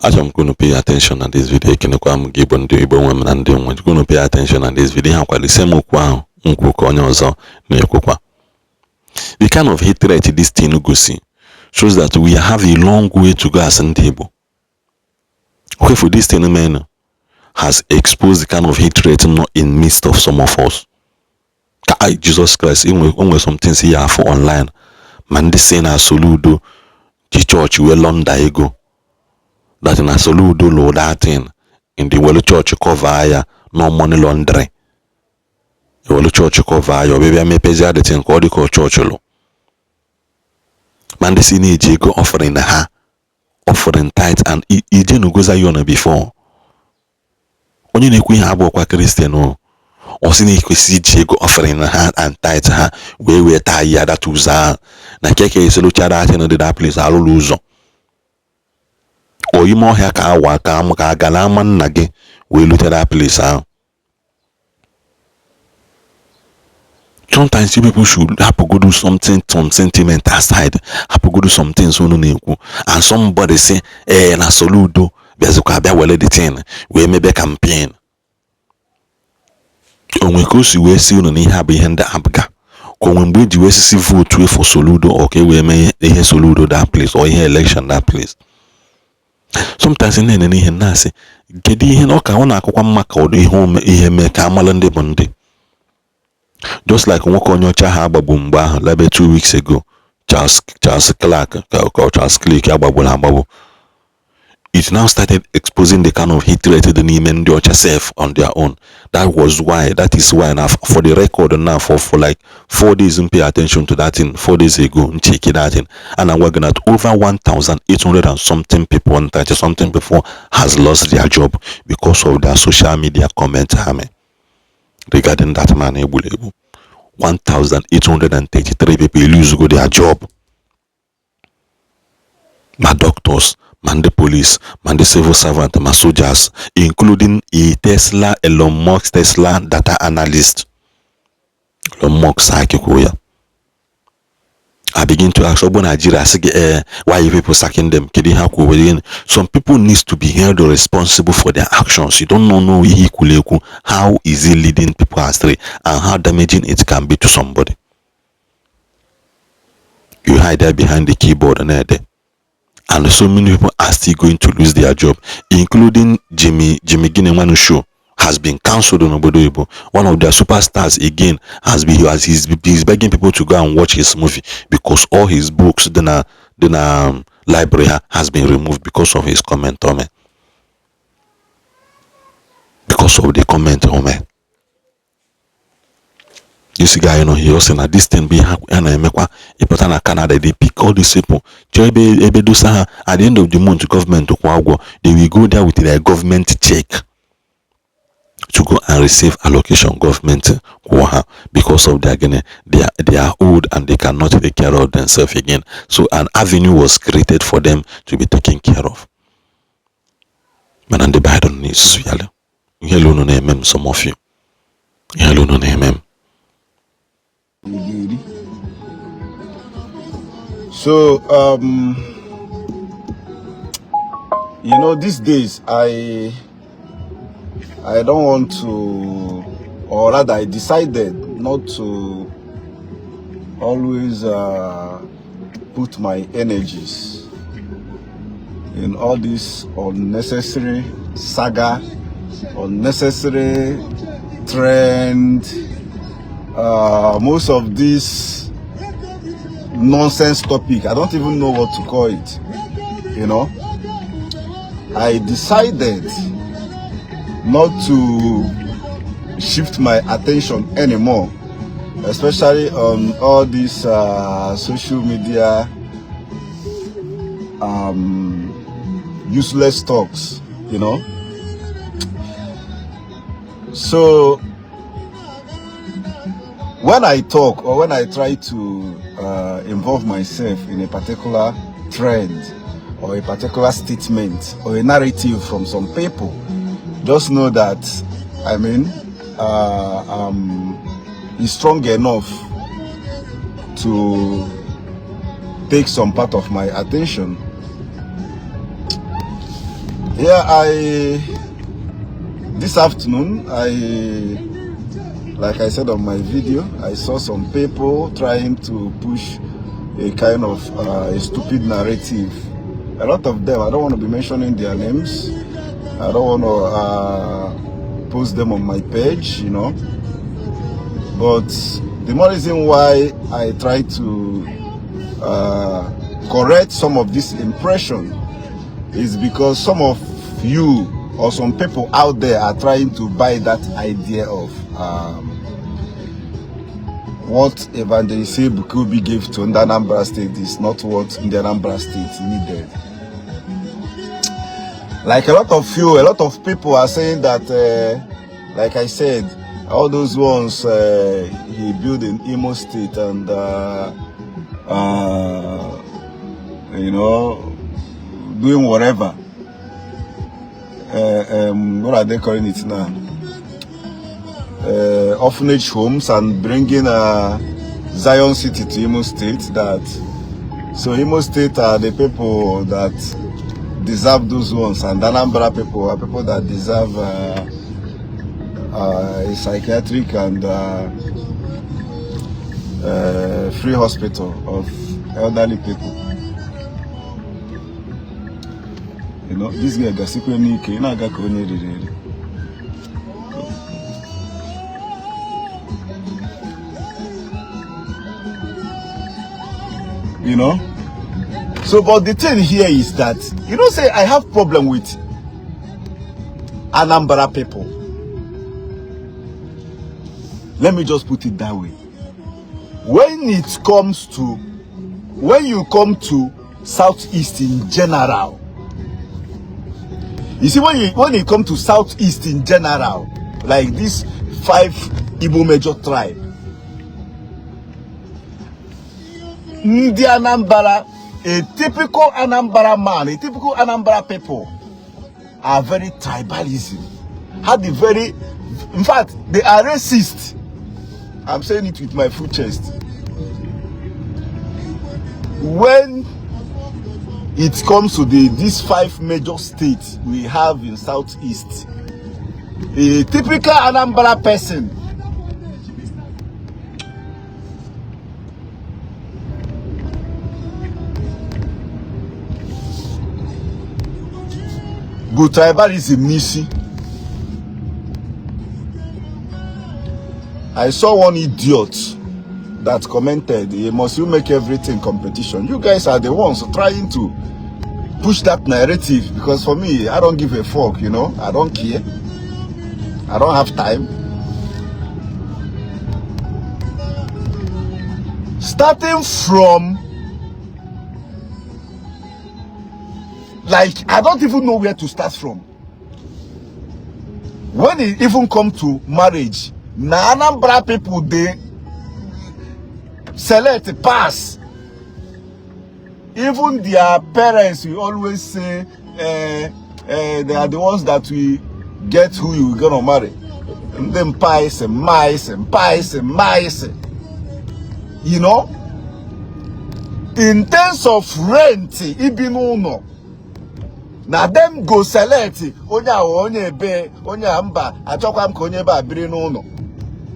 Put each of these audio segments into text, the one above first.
Achọrọ m ka unu pay attention na this video. Ekenekwa m gị bụ ndị Igbo nwe m na ndị nwe ka unu pay attention na this video. Ha kwado same okwu ahụ nkwu ka onye ọzọ na-ekwukwa. The kind of hatred this thing gosi shows that we have a long way to go as ndị Igbo. Okay, for this thing man has exposed the kind of hatred not in midst of some of us. Ka Jesus Christ, enwe some things ya afọ online ma ndị si na Soludo ji chọọchị wee launder ego, that na Soludo lụ that thing in the welu chọọchị cover ya, no money laundering, ewelu chọọchị cover ya, ọbịbịa mepezie the thing ka ọ dị ka chọọchị lụ. Ma ndị si na-eji ego offering ha, offering tithe and ijenugo Zion before. Onye na-ekwu ihe abụọkwa Christian o. Ọ sị na ekwesị iji ego offering ha and tithe ha wee taa ya data ụzọ ahụ na keke eselochara achị na dị that place alụlụ ụzọ oyime ọhịa ka awa ka ama ka aga na ama nna gị wee lute that place ahụ. Sometimes you people should hapụgodu something, some sentiment aside, hapụgodu some things unu na-ekwu. And somebody say ee na Soludo bịazikwa abịa were the thing wee mebe campaign. Onwe ka o si wee si unu na ihe a bụ ihe ndị APGA, ka onwe mgbe eji wee sisi vote for Soludo or ka e wee mee ihe Soludo that place or ihe election that place. Sometimes na-enene ihe na-asị kedu ihe na ọ ka ọ na-akụkwa mma ka ụdị ihe ihe mee ka amala ndị bụ ndị. Just like nwoke onye ọcha ha agbagbu mgbe ahụ lebe 2 weeks ago, Charles Clark ka Charles Clark agbagburu agbagbu. It now started exposing the kind of hatred dị n'ime ndị ọcha self on their own. That was why, that is why now, for the record now, for like 4 days m pay attention to that thing. 4 days ago m check that thing and I'm working at over 1800 and something people and 30 something people has lost their job because of their social media comment ha mee regarding that man egburu egbu. 1833 people lose go their job, ma doctors, ma ndị police, ma ndị civil servant, ma soldiers, including a Tesla, Elon Musk Tesla data analyst. Elon Musk sackikwu ya. I begin to ask, ọ bụ Nigeria sị gị ee, why you people sacking them? Kedu ihe ha kwuru? Some people needs to be held responsible for their actions. You don't know ihe ikwulu ekwu, how is it leading people astray and how damaging it can be to somebody. You hide there behind the keyboard na-ede, and so many people are still going to lose their job, including Jimmy Gini Nwanu show has been cancelled on obodo oyibo. One of their superstars again has been, he's begging people to go and watch his movie because all his books dị na library ha has been removed because of his comment on it, because of the comment on it. This guy nọ here sị na this thing bụ ihe ha na-emekwa. Ịpụta na Canada, they pick all these people, chọọ ebe ebe dosa ha. At the end of the month, gọọmenti kwụọ ụgwọ, they will go there with their government check to go and receive allocation government kwụọ ha because of their gịnị, they are old and they cannot take care of themselves again. So an avenue was created for them to be taken care of. Mana ndị Biden na-esusu ya ihe unu na-eme m, some of you, ihe unu na-eme m. Ga-eri. So, these days I don't want to, or rather, I decided not to always put my energies in all this unnecessary saga, unnecessary trend, most of this nonsense topic. I don't even know what to call it. I decided not to shift my attention anymore, especially on all these social media useless talks. So when I talk or when I try to involve myself in a particular trend or a particular statement or a narrative from some people, just know that, I mean, is strong enough to take some part of my attention. Yeah, I this afternoon, I like I said on my video, I saw some people trying to push a kind of a stupid narrative. A lot of them, I don't want to be mentioning their names. I don't want to post them on my page. But the more reason why I try to correct some of this impression is because some of you or some people out there are trying to buy that idea of what Evangelist Ebuka Obi gave to Anambra State is not what Anambra State needed. Like a lot of you, a lot of people are saying that, like I said, all those ones he built in Imo State and, doing whatever. What are they calling it now? Orphanage homes and bringing Zion City to Imo State. That so Imo State are the people that deserve those ones, and Anambra people are people that deserve a psychiatric and free hospital of elderly people. This guy gasikwe n'ike, ị na-aga ka onye riri eri. So, but the thing here is that, say I have problem with Anambra people. Let me just put it that way. When you come to Southeast in general, you see, when you come to Southeast in general, like this 5 Igbo major tribe, Ndi Anambra, a typical Anambra man, a typical Anambra people are very tribalism. Had the very, in fact, they are racist. I'm saying it with my full chest. When it comes to these 5 major states we have in Southeast, a typical Anambra person go tribalism n'isi. I saw one idiot that commented, you must you make everything competition. You guys are the ones trying to push that narrative, because for me, I don't give a fuck, you know. I don't care. I don't have time. Starting from, like, I don't even know where to start from. When it even come to marriage, na Anambra people, they select pass. Even their parents will always say, they are the ones that we get who you going to marry. And then pies and mice and pies and mice. You know? In terms of rent, ibi n'ụlọ, na them go select onye a onye ebe, onye a mba, achọkwa m ka onye ebe a biri n'ụlọ.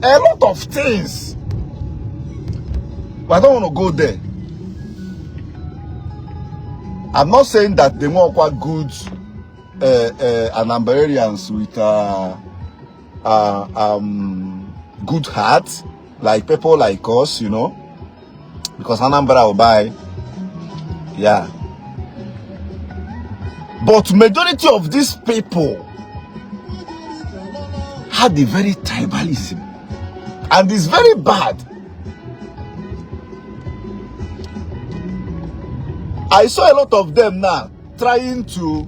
A lot of things. But I don't want to go there. I'm not saying that they want quite good Anambrarians with good heart, like people like us, you know, because Anambra will buy, yeah. But majority of these people had a very tribalism, and it's very bad. I saw a lot of them now trying to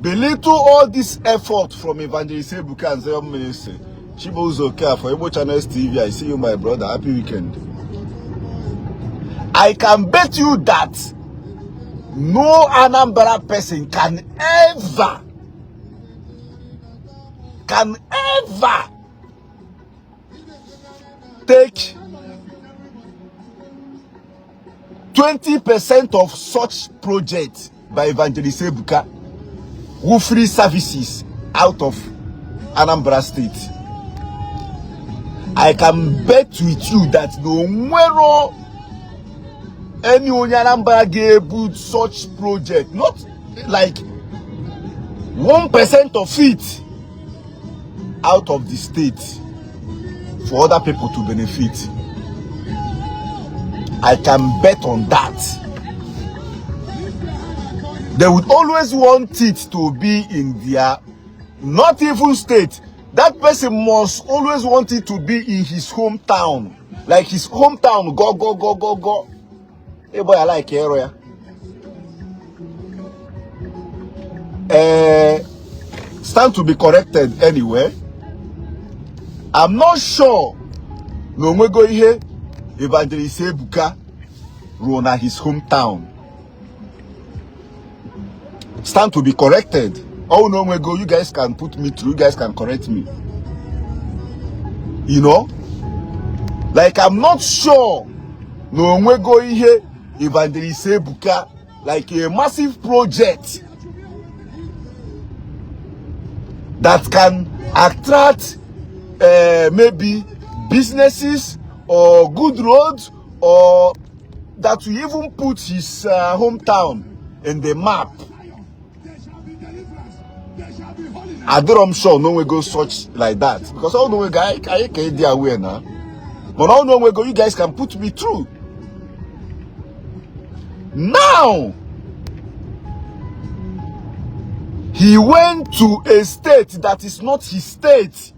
belittle all this effort from Evangelist Ebuka and Zion Ministry. Chibuzo for Igbo Channels TV. I see you, my brother. Happy weekend. I can bet you that no Anambra person can ever take 20% of such projects by Evangelist Ebuka. Wụ free services out of Anambra State. I can bet with you that na onwero any onye Anambra ga-ebu such project, not like 1% of it, out of the state for other people to benefit. I can bet on that. They would always want it to be in their, not even state. That person must always want it to be in his hometown. Like his hometown, go, go, go, go, go. Hey boy, I like area. Stand to be corrected anyway. I'm not sure na onwego ihe Evangelist Ebuka ruo na his hometown. Stand to be corrected. Oh no, onwego, you guys can put me through, you guys can correct me. Like I'm not sure na onwego ihe Evangelist Ebuka, like a massive project that can attract maybe businesses or good roads, or that will even put his hometown in the map. Adịrọ m sure na onwego such like that, because ọ na onwego anyị ka ịdị aware na, but ọ na onwego, you guys can put me through. Now he went to a state that is not his state,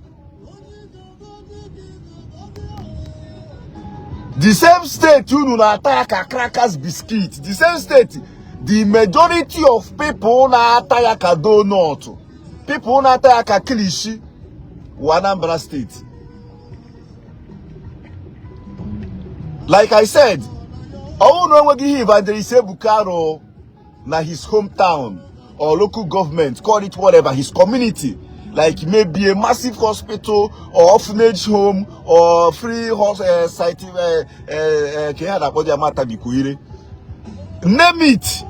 the same state unu na-ata ya ka crackers, biscuit, the same state the majority of people na-ata ya ka donut, people na-ata ya ka kilishi, wụ Anambra State. Like I said, ọwụ na onweghị ihe Evangelist Ebuka rụ na his hometown or local government, call it whatever, his community, like maybe a massive hospital or orphanage home or free site, ka ihe a na-akpọ dị amata ire, name it,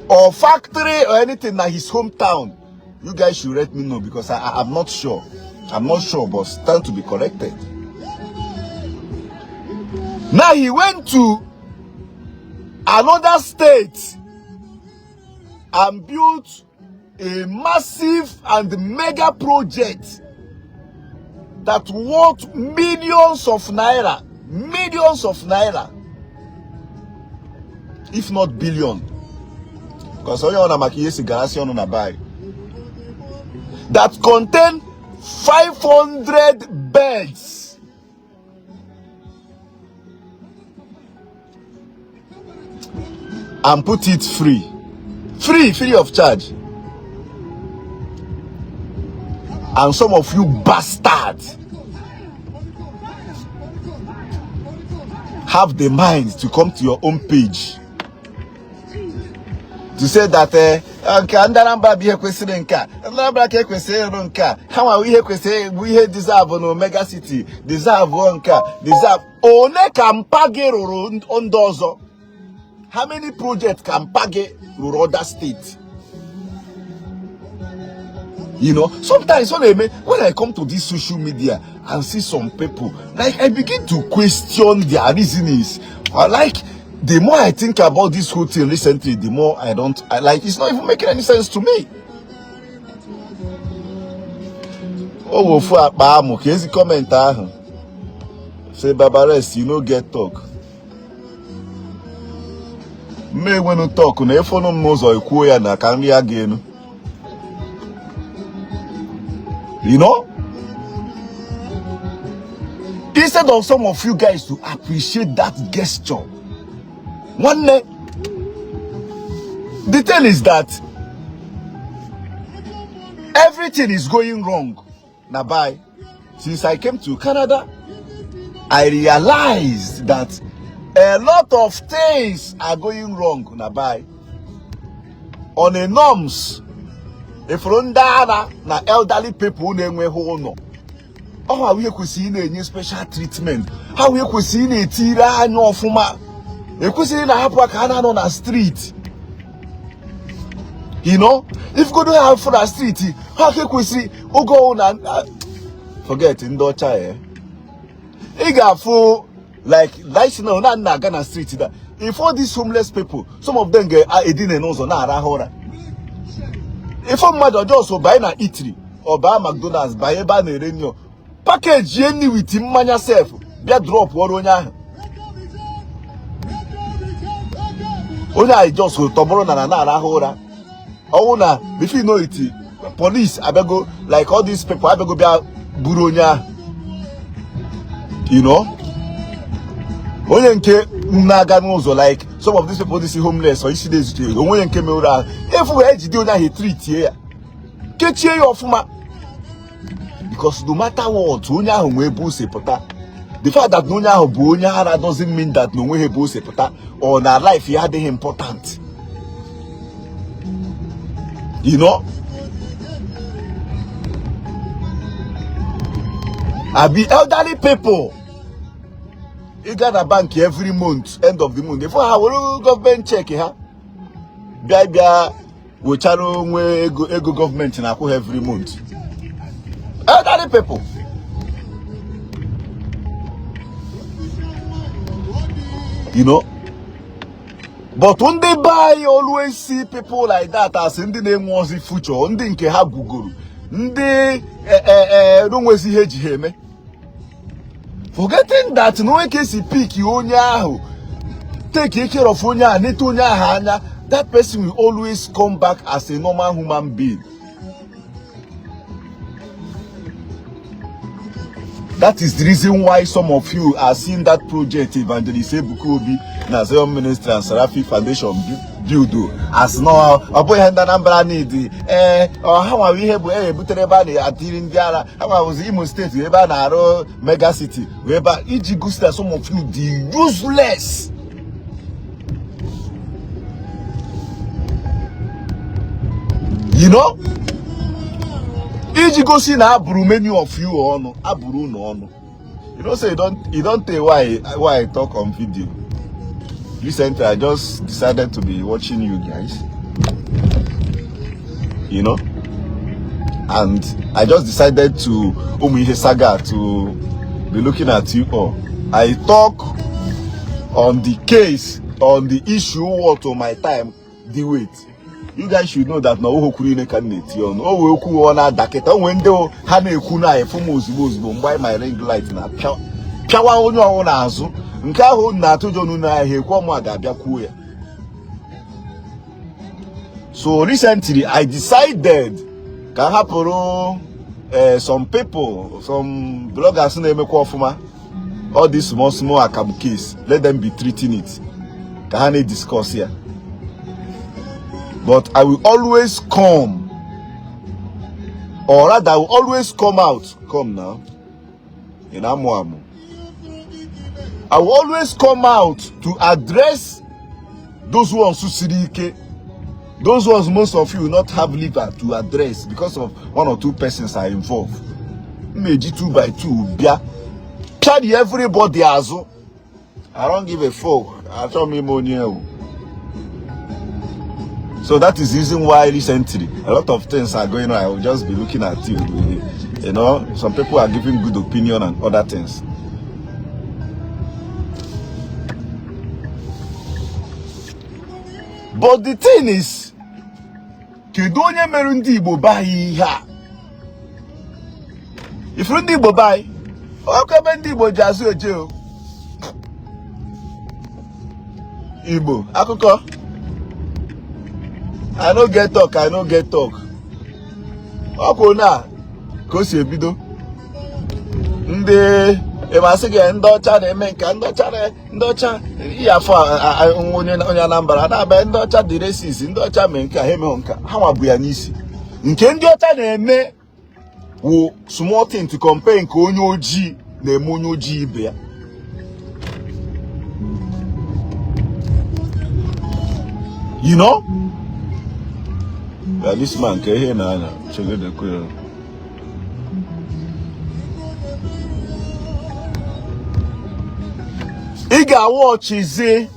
or factory or anything na his hometown, you guys should let me know, because I'm not sure. I'm not sure, but stand to be corrected. Now he went to another state and built a massive and mega project that worth millions of naira, millions of naira, if not billion. Because onye ọ na maka ihe si garasị ọnụ na buy that contain 500 beds. And put it free. Free, free of charge. And some of you bastards have the mind to come to your own page to say that nke ndị Anambra bụ ihe kwesịrị, nke a ndị Anambra ka ekwesịrị ịrụ, nke a ha nwa ihe kwesịrị bụ ihe deserve na Omega City deserve, nke a deserve. One ka mpa gị rụrụ ndị ọzọ? How many projects ka mpa gị rụrụ other state? Sometimes when I come to this social media and see some people, like, I begin to question their reasonings. I like, the more I think about this whole thing recently, the more I don't, I like, it's not even making any sense to me. O wofu akpa amụ ka ezi comment ahụ. Say, "Baba rest, you no get talk." Mma enwenu talk na efonu m n'ụzọ ekwuo ya na ka nri ya ga-enu. Instead of some of you guys to appreciate that gesture, nwanne, the thing is that everything is going wrong. Now, bye. Since I came to Canada, I realized that a lot of things are going wrong. Now, bye. On the norms, if ndị ara na elderly people na-enweghị ụlọ, ọ ha ihe kwesịrị ị na-enye special treatment, ha wee kwesịrị ị na-etiri anya ọfụma, ekwesịrị na-ahapụ ka ha na-anọ na street. If godo ha fụ na street ha ka ekwesịrị oge ọwụ na forget ndị ọcha ya ị ga-afụ like like na na na-aga na street da if all these homeless people, some of them ga-edina n'ụzọ na-arahụ ụra. Ife mmadụ ọjọọ so banye na eatery ọ baa McDonald's, banye ebe a na-ere nri, package nri with mmanya sef, bịa drop ọrụ onye ahụ. Onye ahụ just tọgbọrọ na na-arahụ ụra. Ọnwụ na before you know it, police abịago, like all these people abịago bịa buru onye ahụ. Onye nke na-aga n'ụzọ, like some of these people dị homeless or isi na-ezuche, onwe onye nke mewere ahụ efu wee jide onye ahụ, etritie ya, kechie ya ọfụma, because no matter what, onye ahụ nwee ebe o si pụta. The fact that na onye ahụ bụ onye ara doesn't mean that na onweghị ebe o si pụta or na life ya adịghị important. Abi elderly people, ị gaa na bank every month, end of the month, before ha were gọọmenti check ha bịa bịa wechara onwe ego ego gọọmenti na-akwụ ha every month. Elderly people. But ndị be anyị always see people like that as ndị na-enwe ozi future, ndị nke ha gwugoro, ndị enwezi ihe eji ha eme, forgetting that na onwe ka esi pick onye ahụ, take care of onye ahụ, nete onye ahụ anya, that person will always come back as a normal human being. That is the reason why some of you are seeing that project Evangelist Ebuka Obi na Zion Ministry and Seraphic Foundation build as no ọ bụghị ihe ndị Anambra need. Ee, ha nwawa ihe bụ e butere ebe a na-atiri ndị ara, ha nwawụzi Imo Steeti ebe a na-arụ mega city ebe a, iji gosi that some of you dị useless. Iji gosi na abụrụ many of you ọnụ, abụrụ unu ọnụ. You know say you don tell why I talk on video. Recently I just decided to be watching you guys, and I just decided to ụmụ ihe saga to be looking at you all. I talk on the case, on the issue, what to my time the wait. You guys should know that na oho kwuru ile ka m na-eti ọnụ o wee okwu ọ na-ada kịta o nwee ndị ha na-ekwu na efu m ozugbo ozugbo mgbe my ring light na pịawa onye ọwụ n'azụ nke ahụ na-atụ ụjọ n'unu ahịa ekwu ọmụ a ga-abịa kwuo ya. So recently I decided ka m hapụrụ some people, some bloggers na-emekwa ọfụma, all these small small akamu case, let them be treating it, ka ha na-discuss ya. But I will always come, or rather I will always come out, come now in amu amu, I will always come out to address those ones who siri ike, those ones most of you will not have liver to address because of one or two persons are involved. Mmeji 2 by 2 bịa pịa everybody azụ. I don't give a fuck. Achọ m ime onye ewu. So that is the reason why recently a lot of things are going on. I will just be looking at you. Some people are giving good opinion and other things. But the thing is, kedu onye mere ndị Igbo be anyị ihe a? Ifuru ndị Igbo be anyị, ọkụ ebe ndị Igbo ji azụ eje o. Igbo akụkọ. I no get talk, I no get talk. Ọkụ na ka o si ebido. Ndị ịmasị gị ndị ọcha na-eme nka, ndị ọcha ndị ọcha ihe afọ onye onye Anambra na-aba ndị ọcha dị racist, ndị ọcha mee nke a, ha emeghị nka, ha nwa bụ ya n'isi. Nke ndị ọcha na-eme wụ small thing to compare nke onye ojii na-eme onye ojii ibe ya. You know? Yeah, this man ka ihe na-anya chegedekwe ya. Ị ga-awọchizi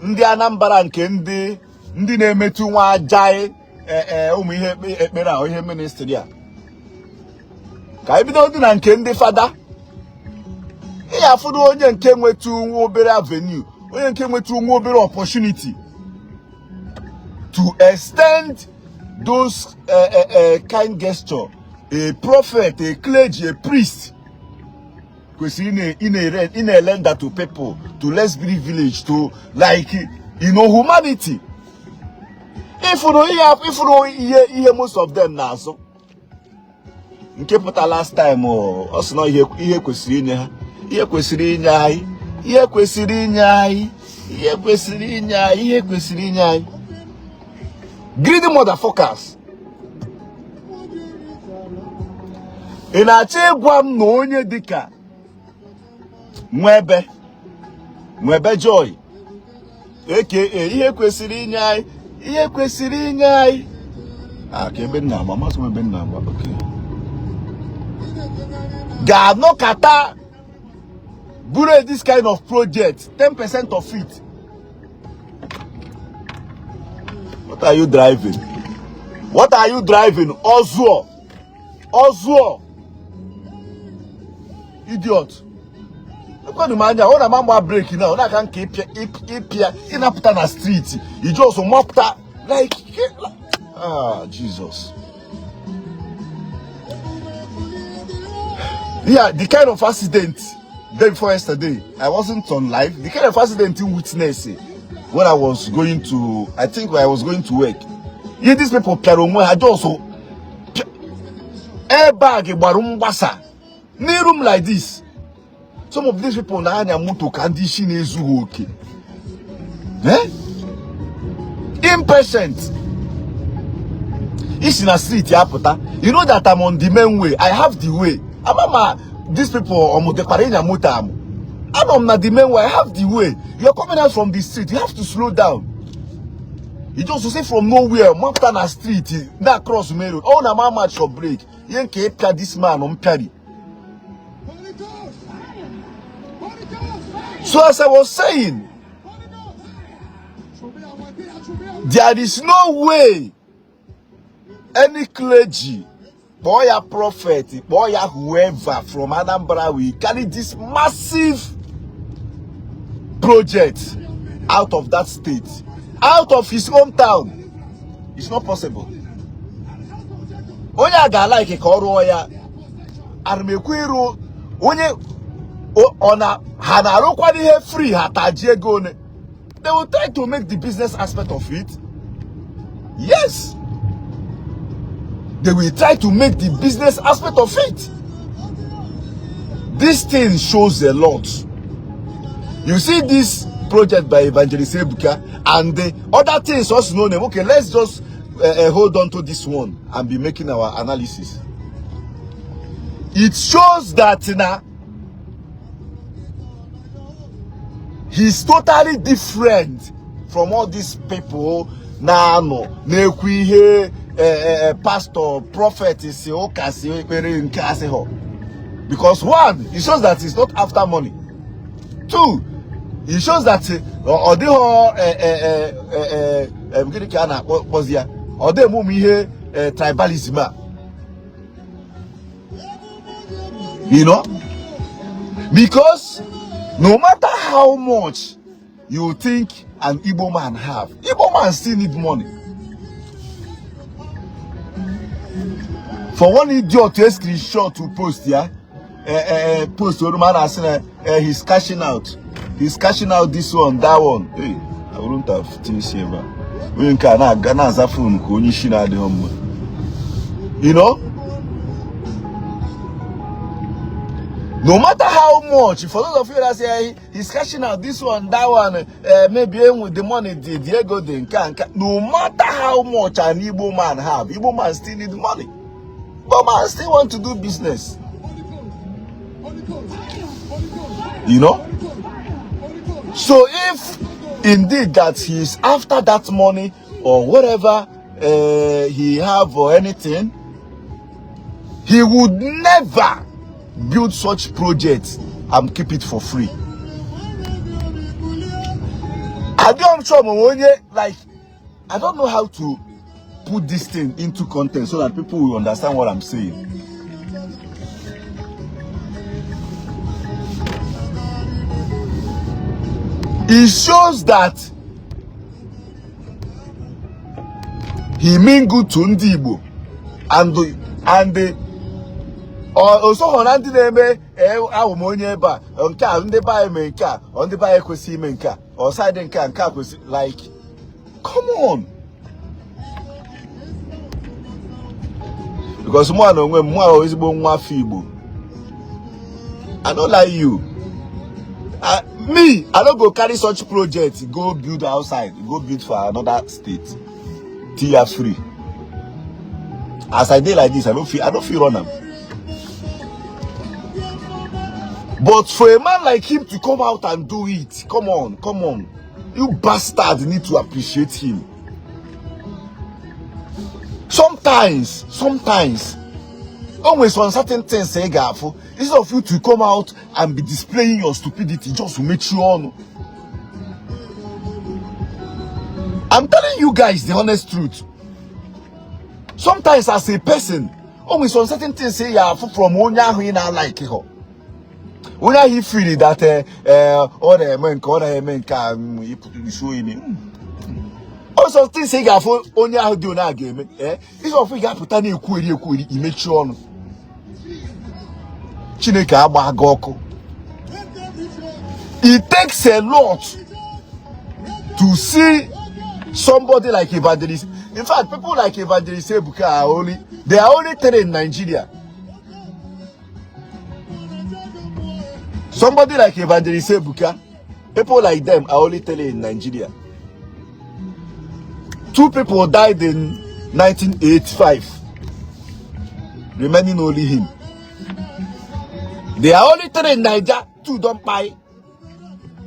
ndị Anambra nke ndị ndị na-emetụ nwa ajaị Ụmụ ihe ekpere a, ihe ministry a, ka anyị bido dị na nke ndị fada. Ị ya-afụrụ onye nke nweta nwa obere avenue, onye nke nweta nwa obere opportunity to extend those kind gesture. A prophet, a clergy, a priest kwesịrị ị na-erender to people, to less privilege, to like humanity. Ịfụrụ ihe, ịfụrụ ihe, ihe most of them na-azụ nke pụta last time, ọ sị na ihe kwesịrị inye ha, ihe kwesịrị inye anyị, ihe kwesịrị inye anyị, ihe kwesịrị inye anyị, ihe kwesịrị inye anyị. Greedy motherfuckers. Ị na-achọ ịgwa m na onye dịka Nwebe, Nwebe Joy, aka ihe kwesịrị inye anyị, ihe kwesịrị inye anyị, a ka ebe m na-agba masị m, ebe m na-agba, okay, ga-anọkata buru this kind of project, 10% of it. What are you driving? What are you driving? Ozuo, Ozuo, idiot. Ekwenụ m anya ọ na-ama agba brake na ọ na-aka nke ịpịa ịpịa ịnapụta na street, i just mapụta like, ah, Jesus. Yeah, the kind of accident day before yesterday, I wasn't on live. The kind of accident you witness when I was going to, I think when I was going to work. Yeah, these people pịara onwe ha just airbag gbara mgbasa n'iru m like this. Some of these people na-anya moto ka ndị isi na-ezughị oke. Eh? Impatient. Isi na street ya pụta, you know that I'm on the main way, I have the way. Ama ma these people ọmụtekwara ịnya moto amụ. Anọ m na the main way, I have the way. You're coming out from the street, you have to slow down. You just say from nowhere mapụta na street na cross main road, ọ na ma match your brake, ihe nke ịpịa this man mpịari. So as I was saying, there is no way any clergy, kpọọ ya prophet, kpọọ ya whoever from Anambra will carry this massive project out of that state, out of his hometown. It's not possible. Onye a ga-alike ka ọ rụọ ya, arụmekwu ịrụ onye ọ na ha na-arụkwa ihe free, ha taji ego one. They will try to make the business aspect of it. Yes, they will try to make the business aspect of it. This thing shows a lot. You see this project by Evangelist Ebuka and the other things also known. Okay, let's just hold on to this one and be making our analysis. It shows that now he's totally different from all these people na-anọ na-ekwu ihe pastor, prophet si ụka si ekpere nke asị ha. Because one, it shows that he's not after money. Two, it shows that ọ dịghọ gịnị ka a na-akpọzi ya, ọ dị emume ihe tribalism a, you know, because no matter how much you think an Igbo man have, Igbo man still need money. For one idiot to screenshot to post, yeah, post oruma na asị na he's cashing out, he's cashing out this one, that one. Hey, I wouldn't have things here, but onye nke a na-aga na-aza phone ka onye isi na-adịghị mma, you know. No matter how much, for those of you that say he's cashing out this one, that one, maybe with the money, the ego, the nka, no matter how much an Igbo man have, Igbo man still need money. Igbo man still want to do business. You know? So if indeed that he's after that money or whatever he have or anything, he would never build such projects and keep it for free. I don't sure onye, like, I don't know how to put this thing into context so that people will understand what I'm saying. It shows that he mean good to ndị Igbo and o soghọ na ndị na-eme awụ m onye ebe a nke a ndị be anyị mee nke a ọ ndị be anyị ekwesịghị ime nke a ọ side nke a nke a kwesị like come on because mụ na onwe m mụ ahụ ezigbo nwa afọ Igbo. I no lie you. Me, I no go carry such project go build outside, go build for another state. Tear free. As I dey like this, I no fit run am. But for a man like him to come out and do it, come on, come on. You bastard need to appreciate him. Sometimes, always on certain things ị ga-afụ, instead of you to come out and be displaying your stupidity, just to make sure. I'm telling you guys the honest truth. Sometimes as a person, always on certain things ị ga-afụ from onye ahụ ị na-alike họ. Onye ahụ ị feel that ọ na-eme nke ọ na-eme nke a isi imi. Also things ị ga-afụ onye ahụ dị onye a ga-eme instead of ị ga-apụta na-ekwugheri ekwugheri imechi ọnụ. Chineke agba gị ọkụ. It takes a lot to see somebody like Evangelist. In fact, people like Evangelist Ebuka are only three in Nigeria. Somebody like Evangelist Ebuka, people like them are only three in Nigeria. Two people died in 1985, remaining only him. They are only three in Nigeria, two don't buy.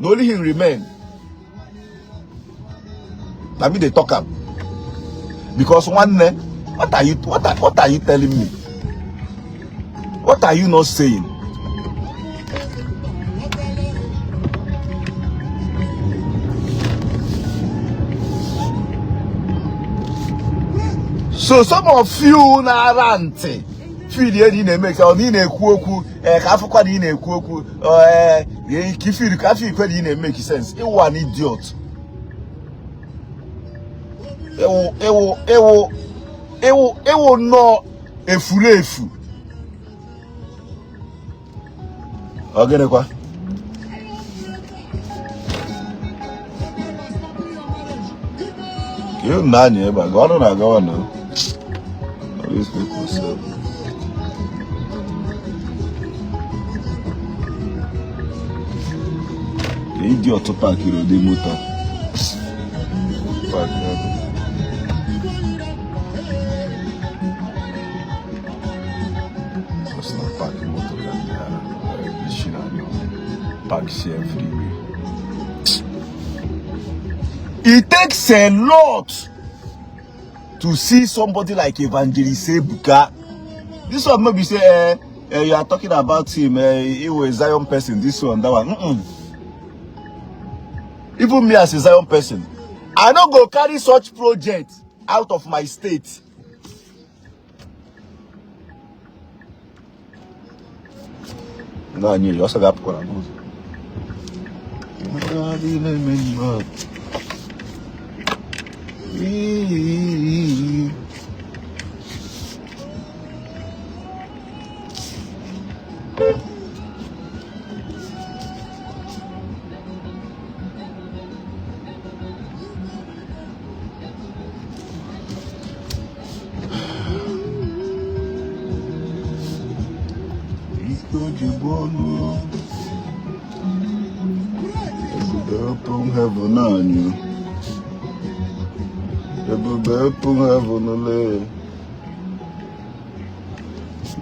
Only him remain. Na me dey talk am. Because one what are you telling me? What are you not saying? So some of you na-ara ntị feel na ị na-eme ka ọ na ị na-ekwu okwu ka afụkwa na ị na-ekwu okwu ka ifeel ka afọ ikwe na ị na-emeke sense. Ịwụ an idiot. Ịwụ ịwụ ịwụ ịwụ ịwụ nnọọ efulefu. Ọ gịnịkwa? Ihe unu na-anya ebe a, ga ọrụ na-agawa na all these people sef. The idiot parkiri ụdị moto. Park ebe. Just na park moto ka ndị ara isi na-anyụ. Park si everywhere. It takes a lot to see somebody like Evangelist Ebuka. This one maybe say, you are talking about him, he was a Zion person, this one, that one. Even me as a Zion person, I no go carry such project out of my state. No, I knew you also got put on. Ebube open heaven anyị. Ebube open heaven le.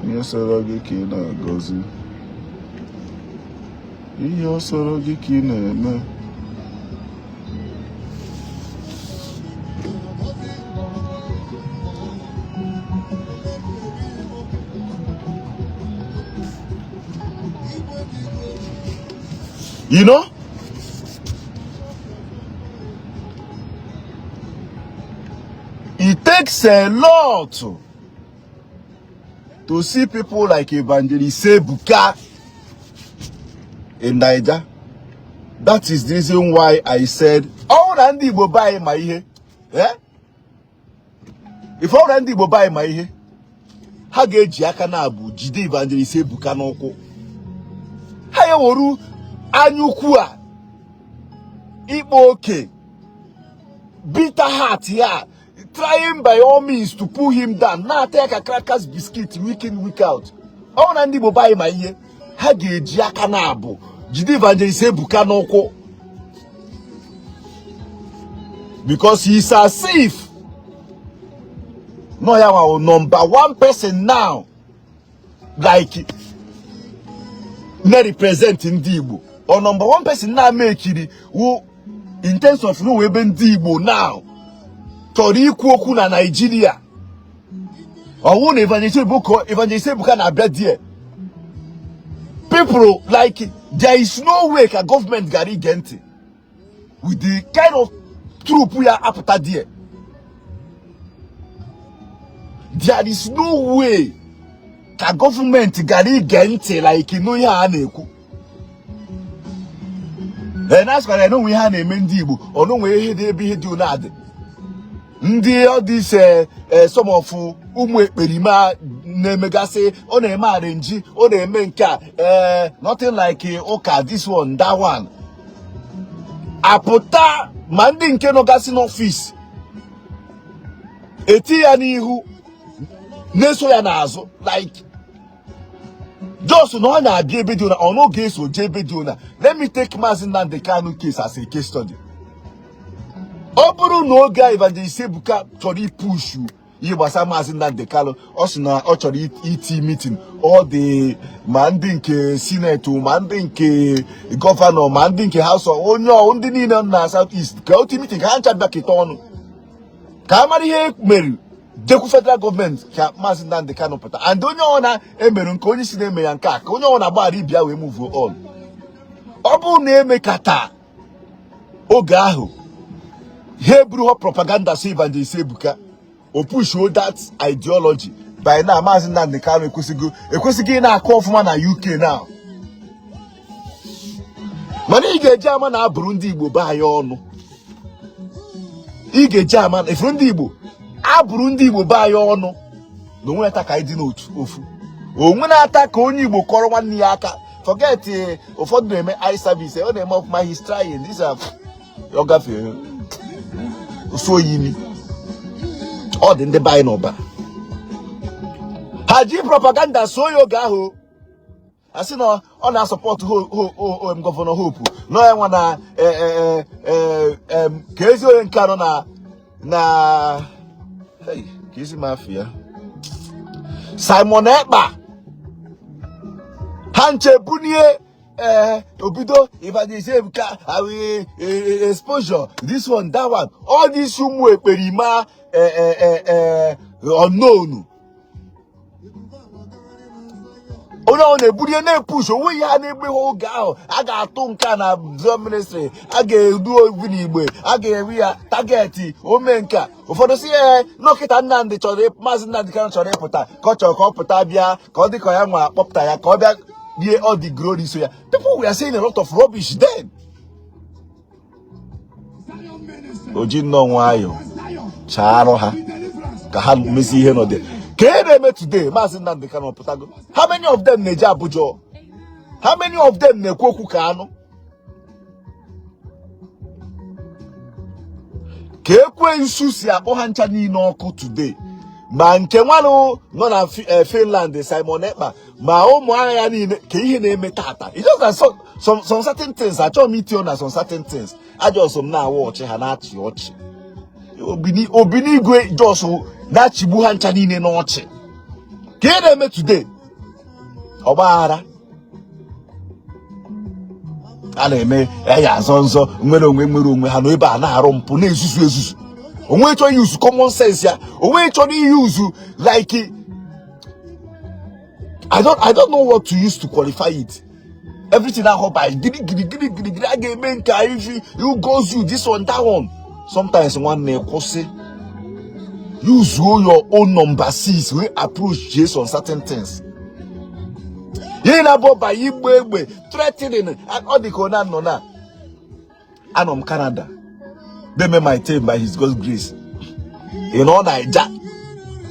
Ihe sọrọ gị ka ị na-agọzi. Ihe ọ sọrọ gị ka ị na-eme. You know? It takes takes a lot to see people like Evangelist Ebuka in Naija. That is the reason why I said, ọ na ndị Igbo be anyị ma ihe, eh? If ọ na ndị Igbo be anyị ma ihe, ha ga-eji aka na-abụ jide Evangelist Ebuka n'ụkwụ. Ha eweru anya ukwu a, ịkpa oke, bitter heart ya, trying by all means to pull him down, na-ata ya ka crackers biscuit week in, week out. Ọ na ndị Igbo be anyị ma ihe, ha ga-eji aka na-abụ jide Evangelist Ebuka n'ụkwụ, because he's as if no ya wa number one person now, like na-represent ndị Igbo, or number one person na-amekiri who in terms of no ebe ndị Igbo now chọrọ ikwu okwu na Nigeria. Ọwụ na Evangelist Ebuka na-abịa there, people like there is no way ka gọọmenti gara ige ntị with the kind of troop ya apụta there. There is no way ka gọọmenti gara ige ntị like nụ ihe a na-ekwu. Ee, na asịkwara ya na onwe ihe a na-eme ndị Igbo, ọ na onwe ihe dị ebe ihe dị one adị ndị ọ dị ise. Some of ụmụ ekperima na-emegasị, ọ na-eme arrange, ọ na-eme nke a, ee, nothing like ụka, this one, that one, apụta ma ndị nke nọgasị n'ọfịs eti ya n'ihu, na-eso ya n'azụ, like just na ọ na-abịa ebe dị ụna, ọ na ga-eso jee ebe dị ụna. Let me take Maazị Nnamdi Kanu case as a case study. Ọ bụrụ na oge a Evangelist Ebuka chọrọ ipushu ihe gbasara Maazị Nnamdi Kanu, ọ sị na ọ chọrọ iti meeting, ọ dị ma ndị nke senate, ma ndị nke gọvanọ, ma ndị nke House of onye ọ ndị niile nọ na South East, ka otu meeting, ka ha ncha bịakịta ọnụ ka a mara ihe mere, jekwu federal gọọmenti ka Maazị Nnamdi Kanu pụta, and onye ọ na-emerụ nke onye si na-eme ya nke a, ka onye ọ na-agbaghara ibia wee move on. Ọ bụrụ na emekata oge ahụ ha eburu ha propaganda, so Evangelist Ebuka o pushuo that ideology, by now Maazị Nnamdi Kanu ekwesịghị ị na-akụ ọfụma na UK now. Mana ị ga-eji ama na abụrụ ndị Igbo be anyị ọnụ, ị ga-eji ama na ifuru ndị Igbo abụrụ ndị Igbo be anyị ọnụ na onwe ata ka anyị dị n'otu ofu onwe na-ata ka onye Igbo kọrọ nwanne ya aka. Forget, ụfọdụ na-eme eye service, ọ na-eme ọfụma, he's trying this, ọ gafee osu oyi imi, ọ dị ndị be anyị n'ọbara. Ha ji propaganda so ya oge ahụ, asị na ọ na-asupport gọvanọ Hope nọ ya nwa na ka ezi onye nke anọ na hey, ka ezi m afọ ya, Simon Ekpa, ha nche bunie ee obido Evangelist Ebuka exposure, this one, that one, all these ụmụ ekperima unknown, onye ọ na-eburie na-epush onwe ihe a na-egbe ha oge ahụ. A ga-atụ nke a na zone ministry, a ga-edu obi n'igbe, a ga-eri ya target ome nke a. Ụfọdụ si ee nọkịta Nnamdị chọrọ, Maazị Nnamdị Kanu chọrọ ịpụta, ka ọ chọrọ ka ọ pụta bịa ka ọ dị ka ya nwa akpọpụta ya, ka ọ bịa rie all the glory. So ya, people were saying a lot of rubbish then. O ji nnọọ nwayọọ chaarụ ha ka ha mezi ihe nọ dị ka e na-eme today. Maazị Nnamdị Kanu pụtago. How many of them na-eje Abuja? How many of them na-ekwu okwu ka anụ ka ekwensu si akpọ ha ncha niile ọkụ today? Ma nke nwanụ nọ na Finland, Simon Ekpa, ma ụmụ agha ya niile, ka ihe na-eme tata. It's just that some certain things achọghị m itinye na some certain things ajọsọ m na-awa ọchị, ha na-achị ọchị, obinigwe just na-achịgbu ha ncha niile n'ọchị ka ihe na-eme today. Ọgbaghara a na-eme ya azọ nzọ nwere onwe nwere onwe ha nọ ebe a na-arụ mpụ, na-ezuzu ezuzu. Onwe chọrọ use common sense ya, onwe chọrọ use like I don't know what to use to qualify it. Everything ahụ by giri giri giri giri giri, a ga-eme nke a, if you goes you this one, that one. Sometimes nwanne kwụsị. Use your own number 6 wee approach jee some certain things. Ihe na-abụ banye igbe egbe threatening, ọ dị ka ọ na-anọ na anọ m Canada na-eme my thing by his God's grace. Ị nọ Naija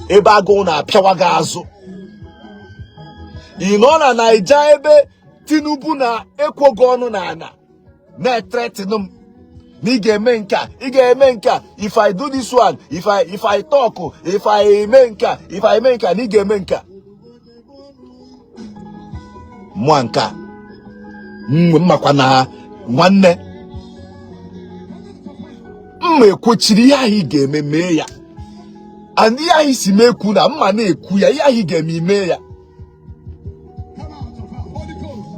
ebe agụụ na-apịawa gị azụ, ị nọ na Naija ebe Tinubu na-ekwo gị ọnụ n'ala na-ethreaten m na ị ga-eme nke a, ị ga-eme nke a, if I do this one, if I talk, if I eme nke a, if I eme nke a, na ị ga-eme nke a. Mụa nke a mmakwa na nwanne mma ekwechiri ihe ahụ ị ga-eme mee ya, and ihe ahụ si m ekwu na mma na-ekwu ya, ihe ahụ ị ga-eme ime ya.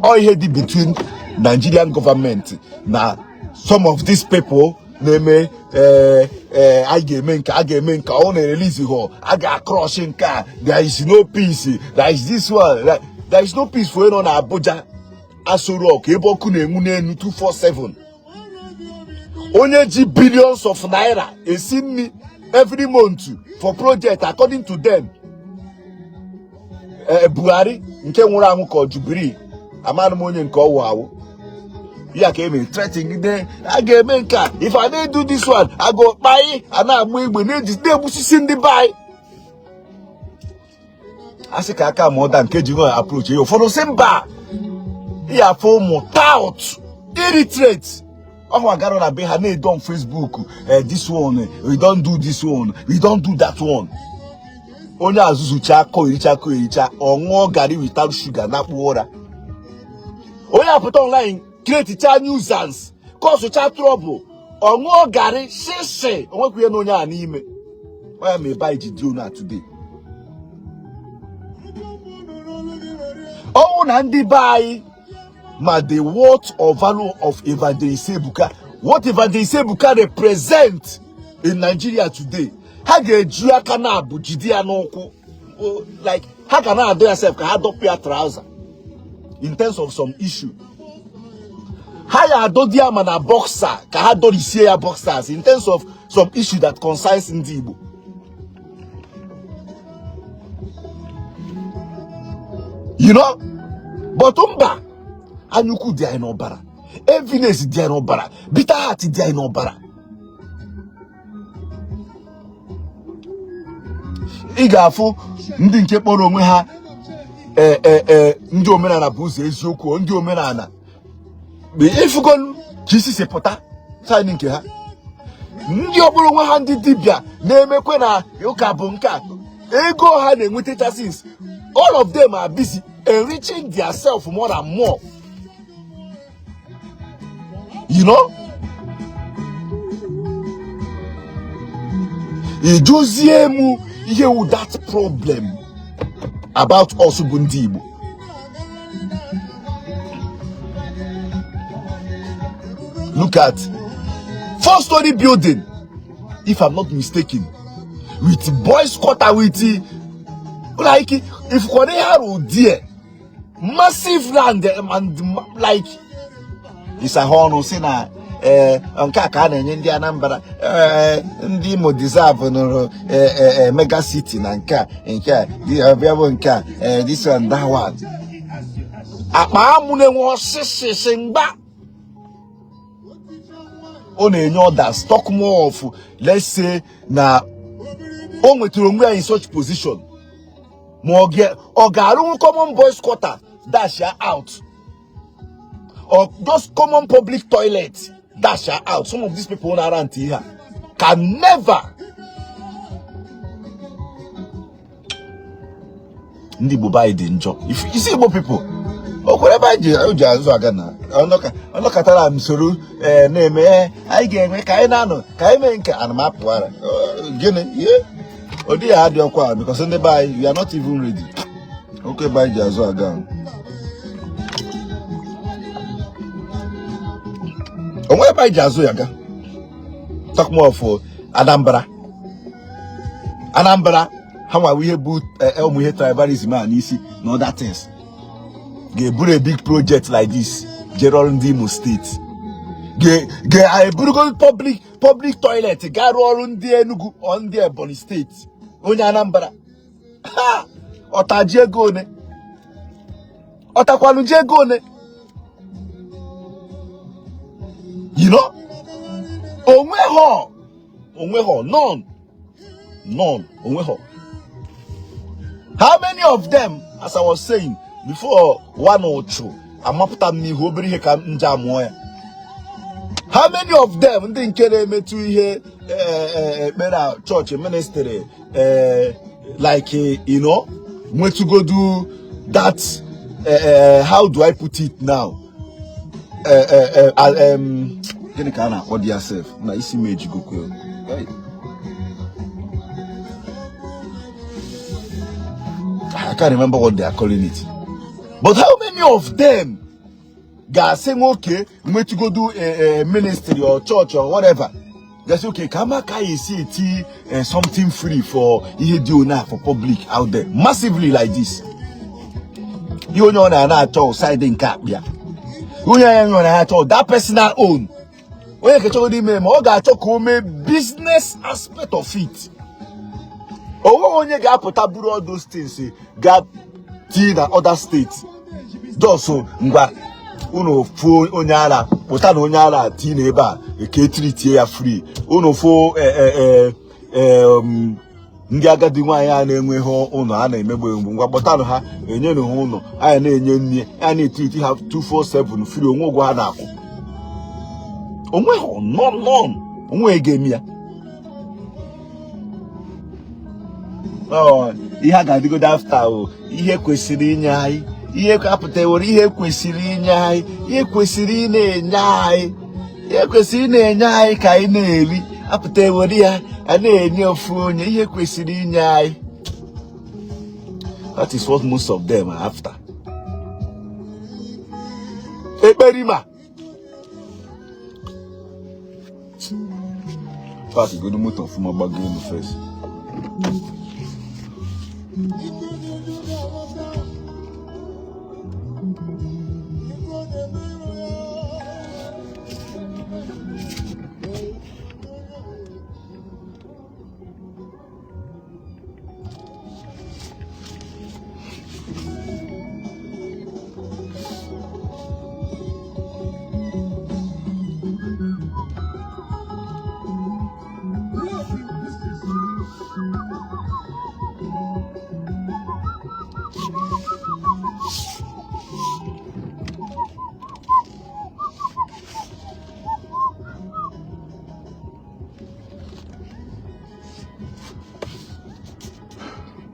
Ọ ihe dị between Nigerian government na some of these people na-eme a ga-eme nke a ga-eme nke ọ na-erelease họ a ga-acrush nke a. There is no peace, there is this one, there is no peace for nọ na Abuja, Aso Rock, ebe ọkụ na-enwu n'elu 247, onye ji billions of naira esi nri every month for project according to them. Buhari nke nwụrụ anwụ ka ọ Jubril, amanụ m onye nke ọwụ awụ ya ka emere threatening a ga-eme nke a, if I dey do this one, I go kpai. A na-agba egbe na-egbusisi ndị be anyị. A sị ka aka ma ọda nke ji nwe approach ya, ụfọdụ sị mba, ya afọ ụmụ tout illiterate ọhụ agara na be ha na-edo on Facebook, this one we don do, this one we don do, that one. Onye azụzụcha akọ ericha akọ ericha, ọ ṅụọ garị without sugar na-akpụ ụra. Onye apụta online createcha nuisance, causecha trouble, ọ ṅụọ garị shishi, onwekwa ihe na onye a n'ime onye ma ebe anyị ji dị onu a today. Ọnwụ na ndị be anyị ma the worth or value of Evangelist Ebuka, what Evangelist Ebuka represent in Nigeria today, ha ga-eji aka na-abụ jide ya n'ụkwụ, like ha ga na-adọ ya sef ka ha dọpụ ya trouser in terms of some issue. Ha ya adọdi ya ma na boxer ka ha dọrisie ya boxers in terms of some issue that concerns ndị Igbo. You know, but mba, anyaukwu dị anyị n'ọbara, enviness dị anyị n'ọbara, bitter heart dị anyị n'ọbara. Ị ga-afụ ndị nke kpọrọ onwe ha ndị omenala bụ ụzọ eziokwu, ndị omenala ịfụgolu ka isi si pụta saịnị nke ha, ndị ọkpọrọ onwe ha ndị dibịa na-emekwe na ụka bụ nke a ego ha na-enwetacha, since all of them are busy enriching themselves more and more, you know. Ijuzie m ihe wu that problem about us bụ ndị Igbo. Look at 4-story building, if I'm not mistaken, with boys quarter, with like if kwado ha rụ there, massive land and like ịsa ha ọnụ si na ee nke a ka a na-enye ndị Anambra, ee ndị Imo deserve nụrụ mega city na nke a nke a bịa bụ nke a, this one, that one. Akpa amụ na-enwe ọsịsịsị mgba ọ na-enye orders, talk more of let's say na o nwetara onwe ya in such position, ma ọ ga-arụnwu common boys quarter dash ya out, or just common public toilet dash ya out. Some of these people na-ara ntị ihe a can never. Ndị Igbo be anyị dị njọ. If you see Igbo people, o kwere ebe anyị ji azụ aga na ọnọkọtara m soro na-eme anyị ga-enwe ka anyị na-anọ ka anyị mee nke ana m apụ ara gịnị ihe ọ dịghị adị ọkwa, because ndị be anyị, we are not even ready. Oke ebe anyị ji azụ aga onwe ebe anyị ji azụ ya ga. Talk more of Anambra. Anambra ha nwawa ihe bụ ụmụ ihe tribalism a n'isi na other things ga-eburu a big project like this jere ọrụ ndị Imo steeti ga-eburugo public Public toilet gaa rụọ ọrụ ndị Enugu or ndị Ebonyi steeti, onye Anambra ha ọta ji ego one, ọtakwanụ ji ego one, you know, onweghọ, onweghọ, none, none, onweghọ. How many of them, as I was saying before, one or two amapụta m n'ihu obere ihe ka m ji amụọ ya. How many of them ndị nke na-emetụ ihe ekpere a chọọchị ministry, like, you know, nwetụgodu that, how do I put it now, gịnị ka a na-akpọ dia sef na isi m ejigokwe. I can't remember what they are calling it. But how many of them ga-asị nwoke nwetụgodu ministry or church or whatever, ga-asị okay, ka ama ka anyị esi eti something free for ihe dị ona for public out there massively like this? Ihe onye ọ na-ana achọ side nke akpịa, onye anya nwere achọ that personal own, onye nke chọgodo ime ma ọ ga-achọ ka o mee business aspect of it. Onweghị onye ga-apụta buru all those things ga tii na other states. Just ngwa unu fụ onye ara pụta na onye ara tii na ebe a eke treatie ya free. Unu fụ ndị agadi nwaanyị a na-enweghị ụlọ a na-emegbu emegbu, ngwa kpọtanụ ha, enyenụ ha ụlọ, anyị na-enye nri, anyị na-etreat ha 247 free, onwe ụgwọ ha na-akwụ, onweghị, none, none, onweghị ga-eme ya. Ihe a ga-adịgodo after o ihe kwesịrị inye anyị, ihe apụtaworo, ihe kwesịrị inye anyị, ihe kwesịrị ị na-enye anyị, ihe kwesịrị ị na-enye anyị ka anyị na-eri, apụta ewere ya a na-enye ofu onye ihe kwesịrị inye anyị. That is what most of them are after. Ekperima park godo moto ọfụma, gbago elu first.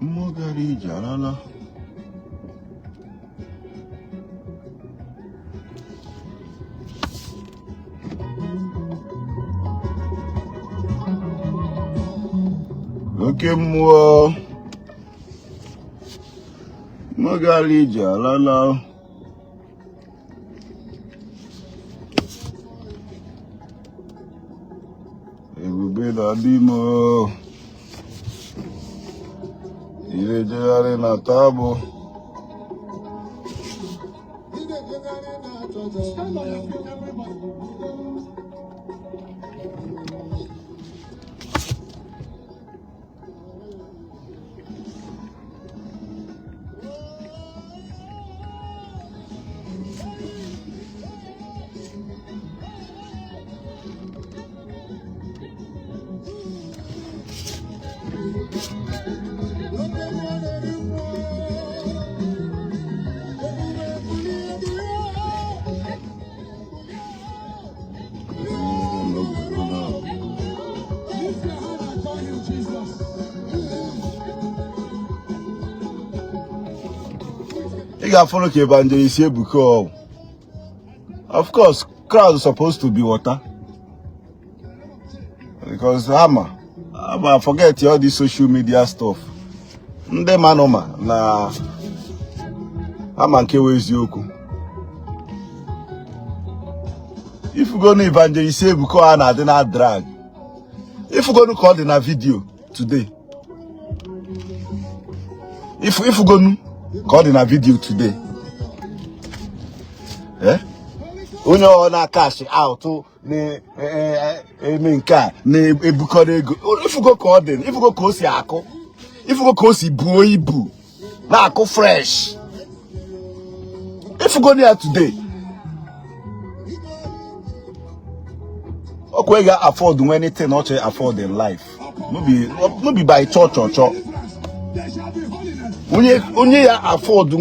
Mmụọ gara ije alala. Oke mmụọ, mmụọ gara ije alala. Ebube na-adị m ire jegharị na tabụ. Ị ga-afụrụ ka Evangelist Ebuka ọ. Of course, crowd supposed to be water. Because ama ama forget all this social media stuff. Ndị manụma na ama nke wụ eziokwu. Ifugonu Evangelist Ebuka a na-adị na drag. Ifugonu ka ọ dị na video today. Ifugonu ka ọ dị na video today. Eh? Onye ọ na-cash out na-eme nke a na-ebukọrọ ego, ifugo ka ọ dị, ifugo ka o si akụ, ifugo ka o si buo ibu na-akụ fresh, ifugo ya today. Ọkwa ị ga-afford anything ọ chọrọ afford in life, no be by chọ chọ chọ. Onye ya afford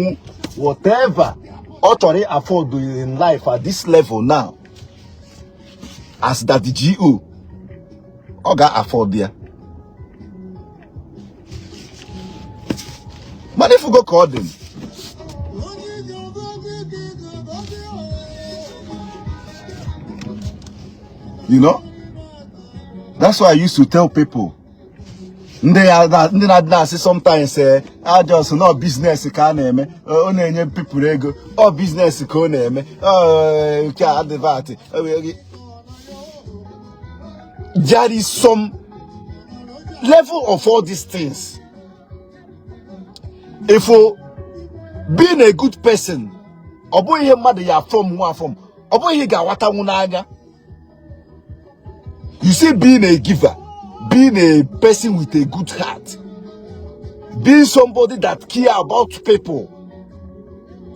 whatever ọ chọrọ afford in life at this level now as Daddy G.O., ọ ga-afford ya. Mana ifugo ka ọ dị. You know, that's why I used to tell people, ndị na-adị na-asị sometimes just no business ka a na-eme, ọ na-enye people ego, ọ business ka ọ na-eme, nke advert. There is some level of all these things. If being a good person, ọ bụghị ihe mmadụ ya afọm nwa afọm, ọ bụghị ihe ga-awatanwu n'anya. You see, being a giver, being a person with a good heart, being somebody that care about people,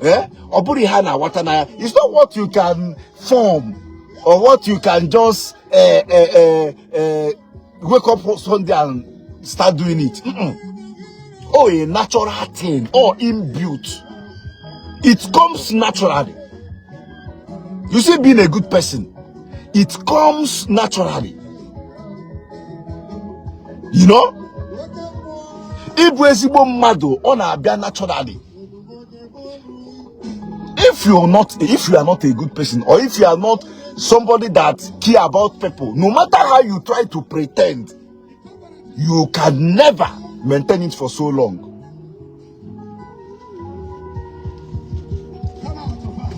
ọ bụrụ ihe a na-awata n'anya. It's not what you can form or what you can just wake up Sunday and start doing it. Oh, a natural thing, or inbuilt. It comes naturally. You see, being a good person, it comes naturally. You know? Ịbụ ezigbo mmadụ, ọ na-abịa naturally. If you are not a good person, or if you are not somebody that care about people, no matter how you try to pretend, you can never maintain it for so long.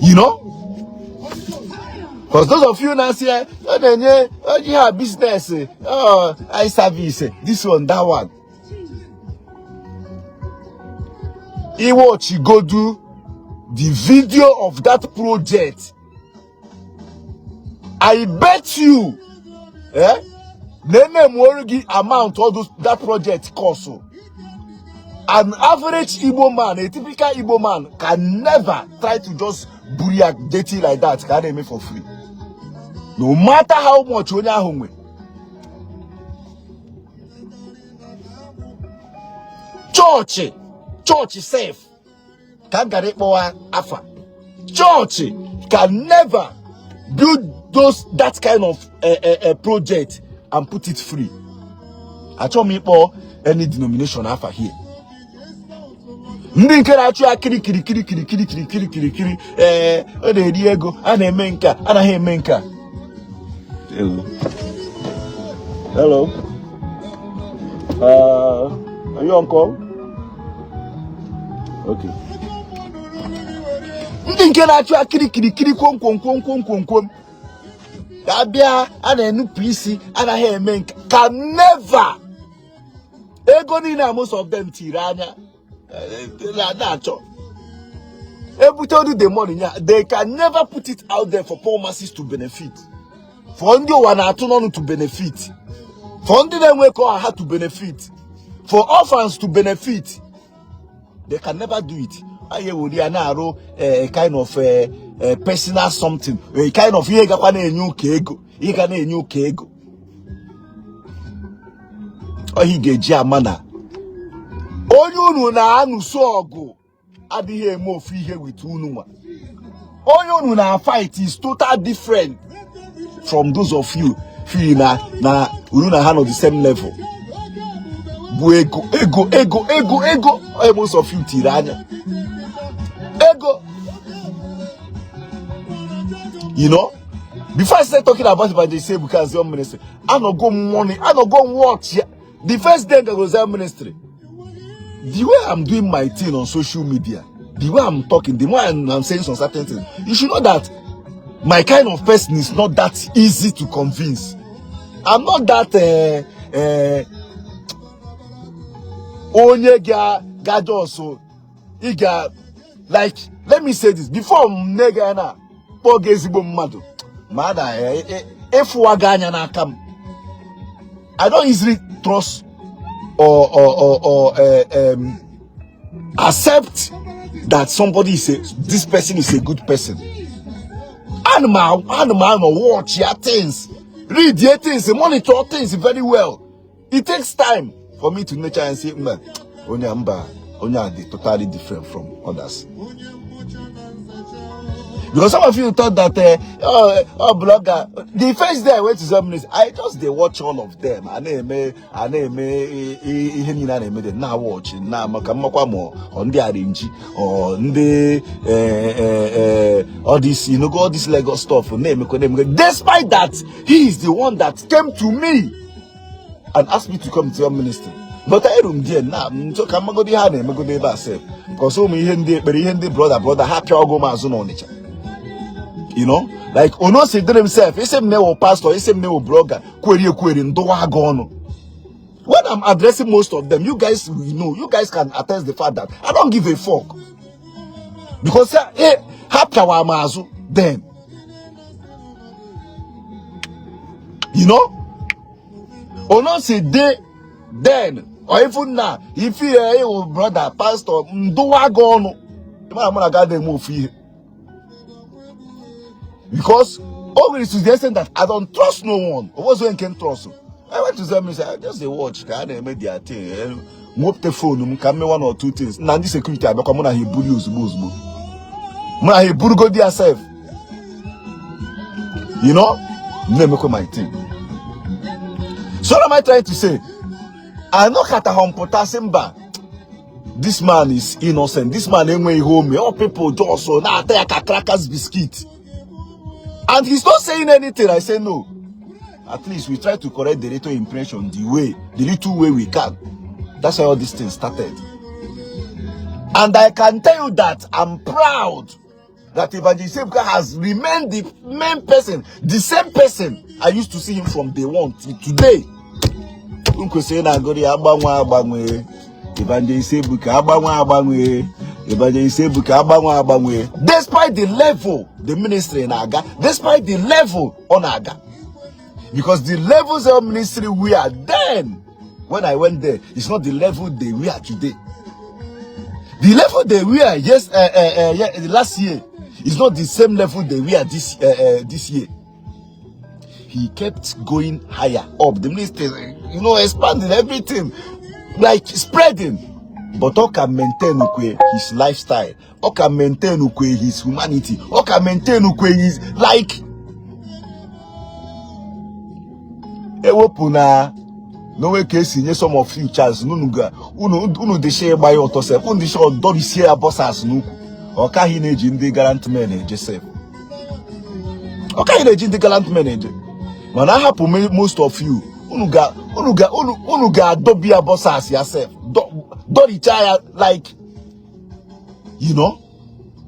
You know? Because those of you now say, oh, you have business, oh, I service, this one, that one. He watch, you go do the video of that project. I bet you, name amount all those that project cost. An average Igbo man, a typical Igbo man, can never try to just bully a dirty like that. Can they make for free? No matter how much onye ahụ nwe. Church safe. Can get afa. Church can never build those that kind of project and put it free. I told me for any denomination afa here. Ndị nke na-achụ ya kiri kiri kiri kiri kiri kiri kiri kiri kiri, ọ na-eri ego, a na-eme nke a, anaghị eme nke a. Hello. Are you on call? Okay. Ndị nke na-achụ ya kiri kiri kiri kwom kwom kwom kwom kwom kwom, abịa a na-enupụ isi, anaghị eme nke, can never. Ego niile most of them tiri anya na-achọ ebute the money, they can never put it out there for poor masses to benefit, for ndị ụwa na-atụ n'ọnụ to benefit, for ndị na-enwe ka ọha to benefit, for orphans to benefit. They can never do it. Anyị ewere ya na-arụ a kind of personal something, a kind of ihe gakwa na-enye ụka ego, ihe ga na-enye ụka ego. Ohi ga-eji ama na onye unu na-anụso ọgụ adịghị eme ofu ihe with unu nwa. Onye unu na-fight is total different from those of you feel na unu na ha nọ the same level. Bụ ego ego ego ego ego, most of you tiri anya ego. You know, before I start talking about Evangelist Ebuka Zion Ministry, I no go money, I no go watch. The first day I go Zion Ministry, the way I'm doing my thing on social media, the way I'm talking, the way I'm saying some certain things, you should know that my kind of person is not that easy to convince. I'm not that onye ga just so like, let me say this before nega na Kpọọ gị ezigbo mmadụ ma a na ịfụwa gị anya n'aka m. I don't easily trust or accept that somebody is a this person is a good person. Ana m anọ watch ya things, read your things, monitor things very well. It takes time for me to nature and say, mba, onye a, mba, onye a dị totally different from others. Because some of you thought that oh, blogger, the first day I went to some place, I just dey watch all of them. A na-eme a na-eme ihe niile a na-eme dị na watch na maka mmakwa ma ọ ndị arinji ọ ndị all this, all this Lagos stuff na-emekwa na-emekwa. Despite that, he is the one that came to me and asked me to come to your ministry. But I room there na nso ka mmagodi ha na-emegodo ebe a sef. Because ụmụ ihe ndị ekpere, ihe ndị brother brother ha pịa ọgụ m azụ n'Ọnịcha. Like ono si dịrị himself, isi m na-ewu pastor, isi m na-ewu blogger, kweri ekweri ndụwa gị ọnụ. When I'm addressing most of them, you guys will know, you guys can attest the fact that I don't give a fuck. Because ha pịawa m azụ then. Ono si dị then or even now, if you are brother, pastor, ndụwa gị ọnụ. Ịmara mụ na gị adịghị eme ofu ihe. Because always to the extent that I don't trust no one. O was when can trust. I went to them and said, I just dey watch ka a na-eme their thing. M wepụta phone m ka m mee one or two things. Na ndị security abịakwa mụ na ha eburu ozugbo ozugbo. Mụ na ha eburugodi ya sef. M na-emekwa my thing. So what am I trying to say? Anọkataghị m pụta sị mba, this man is innocent. This man enweghị ihe o mee. All people just na-ata ya ka crackers biscuit. And he's not saying anything. I say no. At least we try to correct the little impression the little way we can. That's how all this thing started. And I can tell you that I'm proud that Evangelist Ebuka has remained the main person, the same person I used to see him from day one till today. M kwesịrị na-agụrụ ya agbanwe agbanwe, Evangelist Ebuka agbanwe agbanwe, Evangelist Ebuka agbanwe agbanwe. Despite the level the ministry na-aga, despite the level ọ na-aga, because the levels of ministry we are then, when I went there, it's not the level they we are today. The level they were yes, yeah, last year is not the same level they were this year. He kept going higher up. The ministry, expanding everything, like spreading. But ọ ka maintain kwe his lifestyle. Ọ ka maintain kwe his humanity. Ọ ka maintain kwe his like. Ewepụ na n'onwe ka esi nye some of you chance unu ga unu dịsha ịgba ya ọtọ sef, unu dịsha ọdọrisie ya boxers n'ukwu. Ọ kaghị na-eji ndị gallant men eje sef, ọ kaghị na-eji ndị gallant men eje. Mana ahapụ most of you, unu ga-adọbi ya boxers ya sef, dọricha ya like,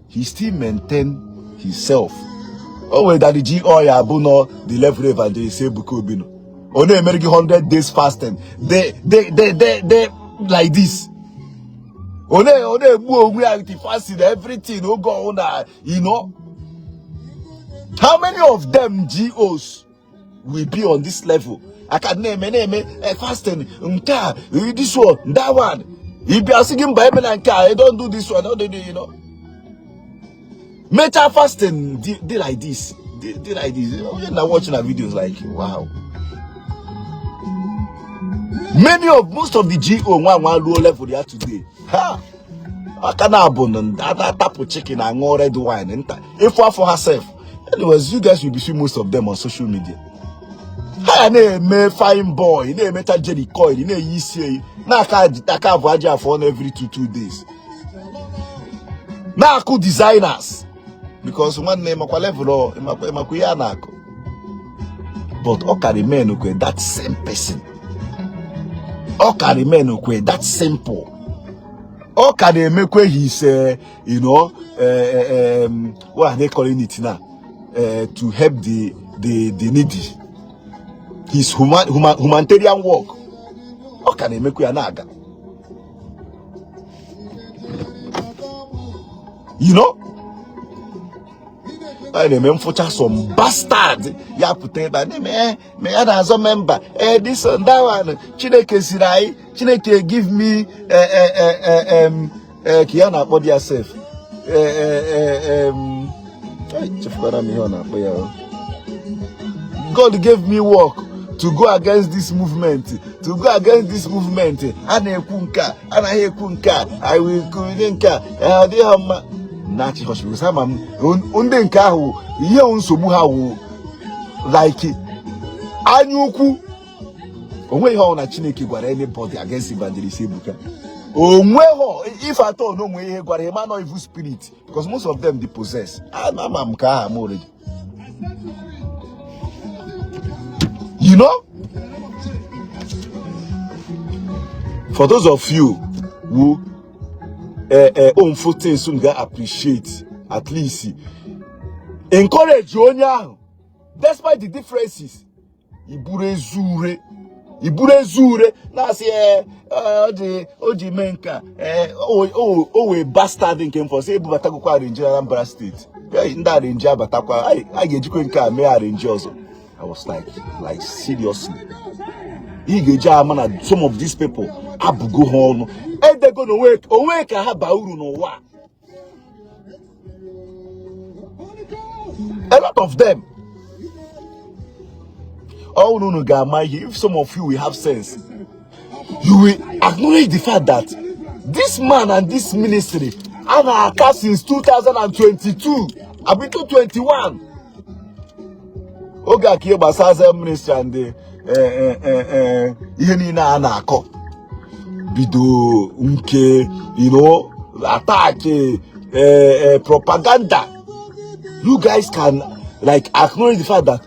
he still maintain himself. O nwere Daddy G.O. ya bụ nọ the level Evangelist Ebuka Obi nọ, ọ na-emere gị 100 days fasting de like this. Ọ na-egbu onwe ya with fasting everything oge ọhụụ na, how many of them GOs will be on this level? Aka na-eme na-eme fasting nke a, this one, that one. Ị bịa sị gị mba, eme na nke a, don't do this one, don't do, Mechaa fasting dị like this, dị like this. Onye na watching na videos like, wow. Many of most of the GO nwa nwa ruo level ya today. Ha aka na-abụ na atapụ chicken aṅụ red wine nta ịfụ afọ ha sef. Anyways, you guys will be seeing most of them on social media. Ha ya na-eme fine boy, na-emecha jerry coil, na-eyi isi eyi, na-aka aka abụ aja afọ on every two days, na-akụ designers because nwanne makwa level ọ ịmakwa ihe a na-akụ. But ọ ka remain kwe that same person, ọ ka remain kwe that simple, ọ ka na-emekwe his what are they calling it now, to help the needy, his humanitarian work, ọ ka na-emekwe ya na-aga. Ọ na-eme m fụcha some bastard ya pụta ebe a na-eme eh, ma ya na-azọ member ee this and that one. Chineke siri anyị, Chineke give me eh, ka ya na-akpọ dia sef, chefukwara m ihe ọ na-akpọ ya. God gave me work to go against this movement, to go against this movement. A na-ekwu nke a, anaghị ekwu nke a, I will kwude nke a, ọ dịghị mma na-achị hospital. Ama m ndị nke ahụ, ihe nsogbu ha wụ like anya ukwu. Onweghị ihe ọ na Chineke gwara anybody against Evangelist Ebuka. Onweghị, if at all na onwe ihe gwara him, anọ evil spirit, because most of them dey possess. Ama m ka aha m already, you know. For those of you who own things unu ga appreciate, at least encourage onye ahụ despite the differences. Iburu ezi ure, iburu ezi ure na-asị ee, o ji mee nke a, ee, o wee bastard nke m fọsị ebubatagokwa arrange na Anambra State. Ndị arrange abatakwa, a ga-ejikwa nke a mee arrange ọzọ. I was like seriously, ị ga-eji ama na some of these people abụgo ha ọnụ edego na onwe ka ha baa uru n'ụwa. A lot of them, all unu ga-ama ihe. If some of you will have sense, you will acknowledge the fact that this man and this ministry a na-aka since 2022 abi 2021, oge a ka ihe gbasara Zion ministry and ihe niile a na-akọ bido nke attack, propaganda. You guys can like acknowledge the fact that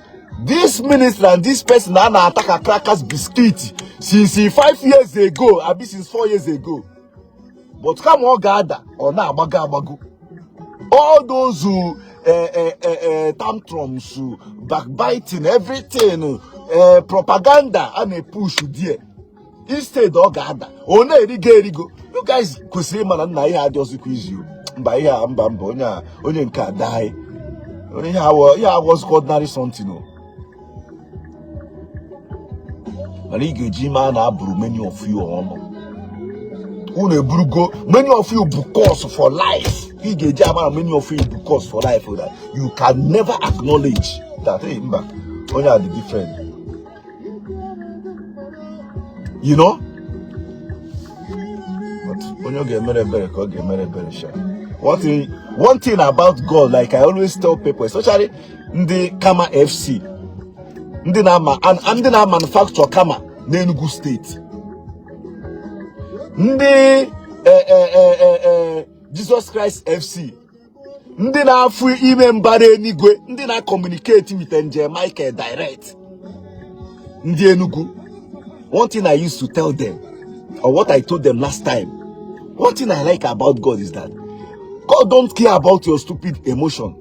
this ministry and this person a na-ata crackers biscuit since 5 years ago abi since 4 years ago, but kama ọ ga-ada, ọ na-agbago agbago. All those tantrums, backbiting, everything, propaganda a na-epush there, instead ọ ga-ada, ọ na-erigo erigo. You guys kwesịrị ịma na nna ihe adịghịzikwa izi. Mba, ihe a, mba, mba, onye a, onye nke a die, onye ihe awọ, ihe awọzikwa ordinary something o. Mana ị ga-eji ime a na-abụrụ many of you ọnụ, unu eburugo many of you bụ curse for life. Ị ga-eji ama na many of you bụ curse for life, that you can never acknowledge that, hey, mba, onye a dị different. But onye ọ ga-emere ebere ka ọ ga-emere ebere sha. One thing about God, like I always tell people, especially ndị Kama FC, ndị na-ama, ndị na-manufacture Kama n'Enugu State, ndị Jesus Christ FC, ndị na-afụ ime mbara eluigwe, ndị na-communicate with Angel Michael direct, ndị Enugu, one thing I used to tell them, or what I told them last time, one thing I like about God is that God don't care about your stupid emotion.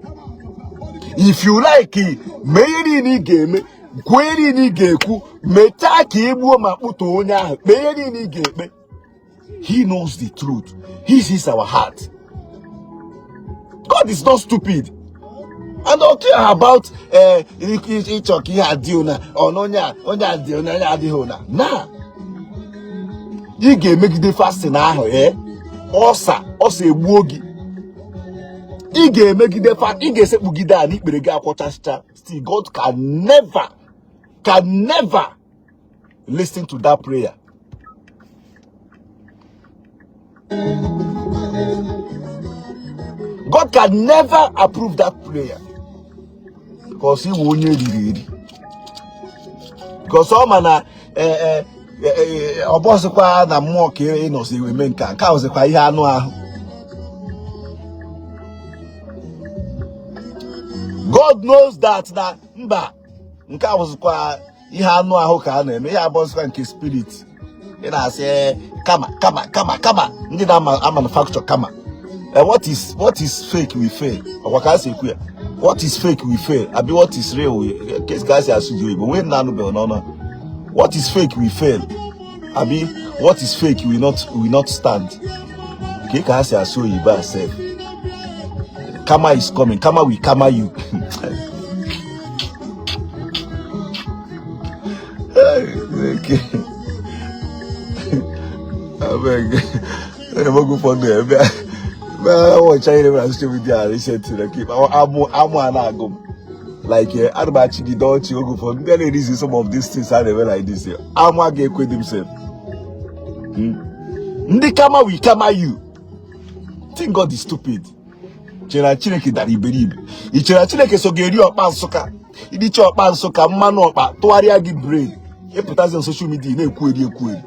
If you like, mee ihe niile ị ga-eme, kwuo ihe niile ị ga-ekwu, mechaa ka ị gbuo ma kpụtoo onye ahụ, kpee ihe niile ị ga-ekpe. He knows the truth. He sees our heart. God is not stupid and don't care about ịchọ ka ihe adị ụna ọ na onye a, onye adị ụna, onye adịghị ụna na ị ga-emegide fasting ahụ, ee, ọsa ọsa egbuo gị. Ị ga-emegide fa, ị ga-esekpugide a n'ikpere gị akwọchasịcha, still God can never listen to that prayer. God can never approve that prayer because he wụ onye riri eri, because ọ ma na ọ bụzikwa na mmụọ ka ị nọzi eme nke a, nke a ọzịkwa ihe anụ ahụ. God knows that na mba, nke a bụzikwa ihe anụ ahụ ka a na-eme, ihe abụzikwa nke spirit. Ị na-asị kama kama kama kama ndị na-manufacture kama, what is fake will fail. Ọkwa ka a si ekwu ya, what is fake will fail, abi what is real will, ka a si asụ ji oyibo nwee nna anụbeghị n'ọnụ, what is fake will fail, abi what is fake will not stand, ka ha si asụ oyibo a sef. Karma is coming. Karma will karma you. Okay. Abeg. Go for me. Watch I na social media recently. Like, amụ a na-agụ m. Like, ana m achịgide ọchị oge ụfọdụ ndị na-erizi some of these things a na-eme like this. Amụ a ga-ekwe them sef. Ndị karma will karma you. Think God is stupid. Chere na Chineke dara iberibe. I chere na Chineke so ga-eri ọkpa Nsụka. Iricha ọkpa Nsụka mmanụ ọkpa tụgharịa gị brain. Ịpụtazi na social media na-ekwu eri ekwu eri.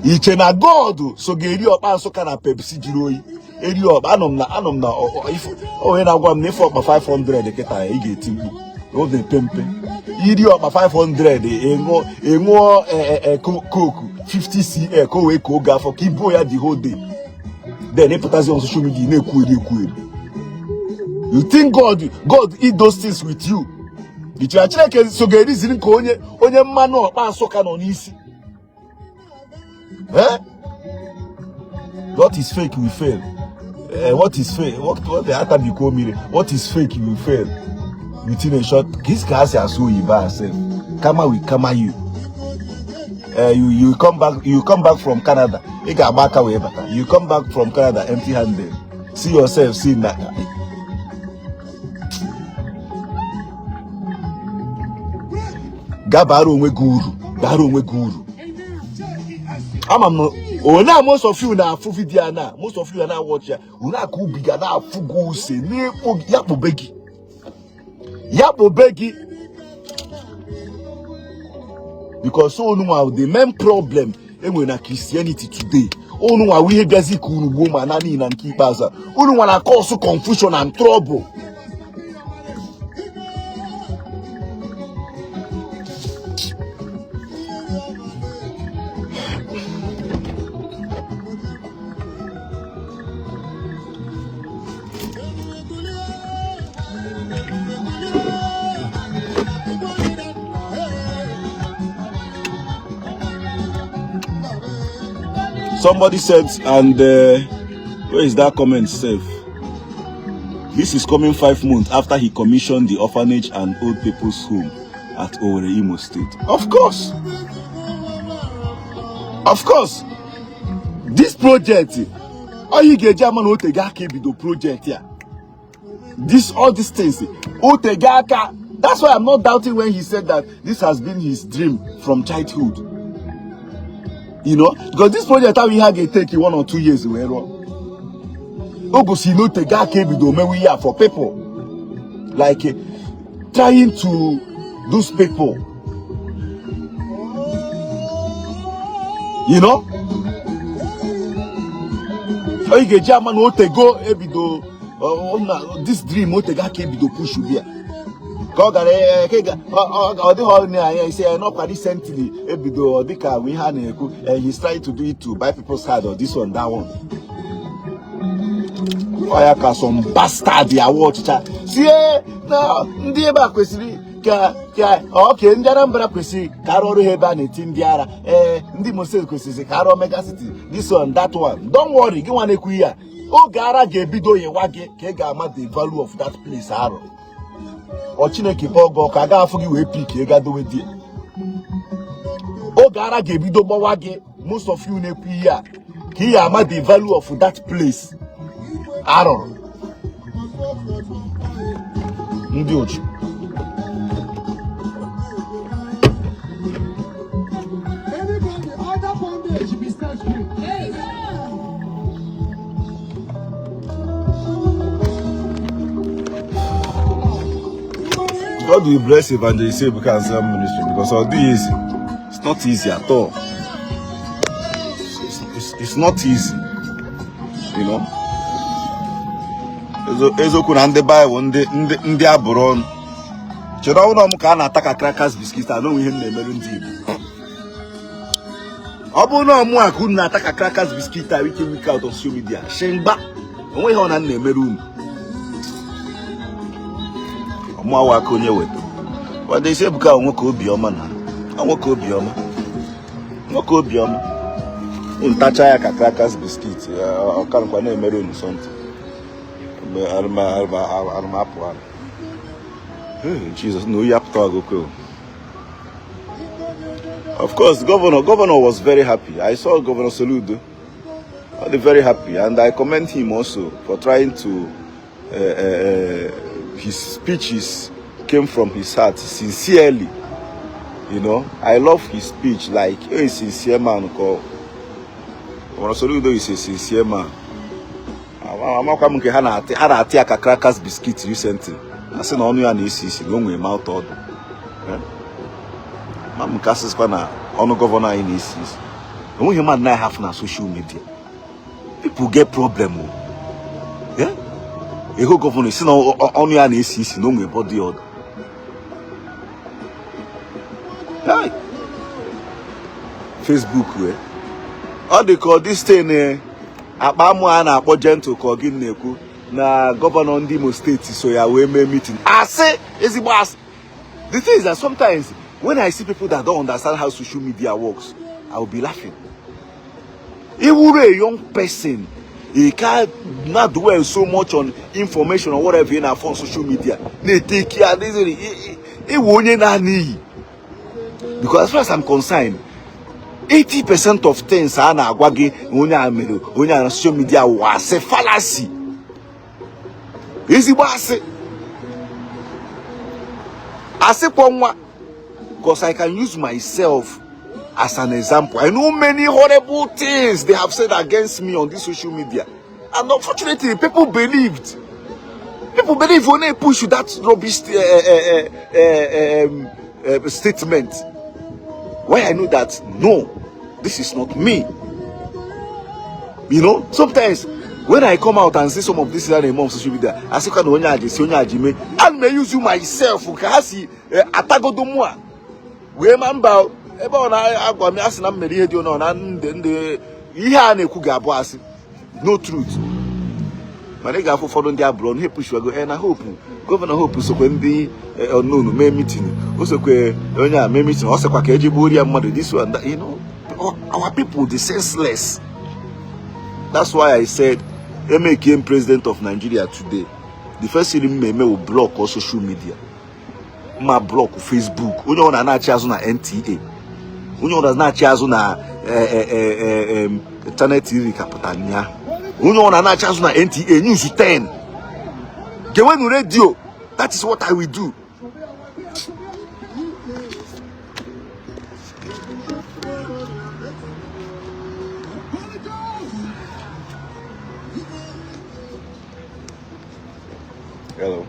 Iche na God so ga-eri ọkpa Nsụka na Pepsi jiri oyi. Eri ọkpa anọ m na anọ m na onye na-agwa m na ịfụ ọkpa 500 kịta ị ga-eti mkpu. Ọ na-epe mpe. Iri ọkpa 500 ịṅụọ Coke 50 cl ka o wee koo gị afọ ka ibuo ya the whole day. Then ịpụtazi on social media na-ekwu eri ekwu eri. You think God eat those things with you? I chere Chineke so ga-eriziri nke onye onye mmanụ ọkpa Nsụka nọ n'isi. Eh? What is fake will fail. What is fake? What the atabikwo mmiri? What is fake will fail. Within a short, this ka si asụ oyibo asef. Karma will karma you. You come back from Canada. Ị ga-agba aka wee bata. You come back from Canada empty handed. See yourself see na. Gaa bara onwe gị uru, bara onwe gị uru. Ama m na onye most of you na-afụ video na most of you na watch ya unu aka ubi ga na-afụ gị use na-ekpo ya kpobe gị ya kpobe gị because unu nwa the main problem enwere na Christianity today. Unu nwa ihe bịazi ka unu gbuo ma na n'ihi na nke ikpeazụ unu nwa na cause confusion and trouble. Somebody said, and where is that comment safe? This is coming 5 months after he commissioned the orphanage and old people's home at Owerri, Imo State. Of course. Of course. This project, all you get German otega ebido project here. This all these things, otega. That's why I'm not doubting when he said that this has been his dream from childhood. You know, because this project how we had to take 1 or 2 years away. Ogosi no tega ebido mewe here for people like trying to those people. You know, you get German otego ebido this dream otega ebido push you here. Ka ọ gara ọ dịghị ọrụ na anya isi ya nọkwa recently ebido ọ dịka ihe a na-ekwu he's trying to do it to buy people's heart or this one that one. Ọ ya ka some bastard ya wa ọchịcha sie na ndị ebe a kwesịrị ka oke ndị Anambra kwesịrị ka arụ ọrụ ha ebe a na-eti ndị ara ee ndị Imo State kwesịrị ka arụọ mega city this one that one. Don't worry, gị nwa na-ekwu ihe a oge ara ga-ebido yewa gị ka ị ga-ama the value of that place arụ. Ọ Chineke kpọọ gị ọkụ aga afụ gị wee pik ị ga dowe die. Oge ara ga-ebido gbawa gị most of you na-ekwu ihe a ka ị ga-ama the value of that place arụrụ. Ndị otu God will bless Evangelist Ebuka and Zion Ministry because all this easy. It's not easy at all. It's not easy, you know. Eziokwu na ndị Bible ndị abụrụ ọnụ chere ọnwụ m ka a na-ata ka crackers biscuit a n'onwe ihe m na-emerụ ndị Igbo. Ọ bụrụ na ọmụ a ka unu na-ata ka crackers biscuit a wike wike out of social media shimba onwe ihe ọ na m na-emerụ unu. Ọmụ awa aka onye weta Evangelist Ebuka nwoke obiọma na nwoke obiọma nwoke obiọma unu tacha ya ka crackers biscuit ọkankwa na-emerụ unu something. Arụmapụ ala. Jesus, no, you have to go. Of course, governor was very happy. I saw Governor Soludo. I was very happy, and I commend him also for trying to. His speeches came from his heart sincerely. I love his speech. Like a sincere man. Called Governor Soludo is a sincere man. Amakwa m nke ha na-atị aka crackers biscuit recently. A sị na ọnụ ya na-esi isi na o nwere mouth odor. Ma m nke asịsịkwa na ọnụ gọvanọ anyị na-esi isi. Enweghị mmadụ na-ahafụ na social media. People get problem o. Ego gọvanọ si na ọnụ ya na-esi isi na o nwere body odor. Facebook wee ọ dị ka ọ dị site akpa amụ a na-akpọ Gentle ka ọ gị na-ekwu na gọvanọ ndị Imo steeti so ya wee mee meeting. Asị ezigbo asị. The thing is that sometimes when I see people that don't understand how social media works, I will be laughing. Iwuru a young person, he can't not dwell so much on information or whatever in our phone social media. Na-take care. Iwu onye na-ana iyi. Because as far as I'm concerned, 80% of things a na-agwa gị onye a mere onye a na social media wụ asị, fallacy. Ezigbo asị. Asị kwọ nwa. Because I can use myself as an example. I know many horrible things they have said against me on this social media. And unfortunately, people believed. People believe when they push that rubbish statement. Why I know that, no, this is not me. You know, sometimes when I come out and see some of this on social media, I say, I may use you myself. Atagodo mụ a wee ma mba ebe ọ na-agwa m asị na m mere ihe dị ọnụ na ndị ihe a na-ekwu ga-abụ asị, no truth. Mana ị ga-afụ ụfọdụ ndị abụrụ ọnụ ha epushiwago na Hope, gọvanọ Hope sokwe ndị unknown mee meeting, o sokwe onye a mee meeting, ọ sịkwa ka eji gbuo ya mmadụ, this one that, you know, our people the senseless. That's why I said emeke president of Nigeria today, the first thing m eme will block all social media. Ma block Facebook, onye ọ na-achị azụ na NTA, onye ọ na-achị azụ na Channel TV kapụta nya, onye ọ na-achị azụ na NTA News 10, gewenu radio. That is what I will do. Hello.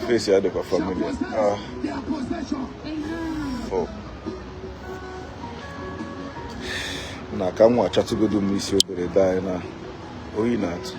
Face ya dịkwa familiar. Oh. Na ka nwa achatụgodo m isi obere daa na oyi na-atụ.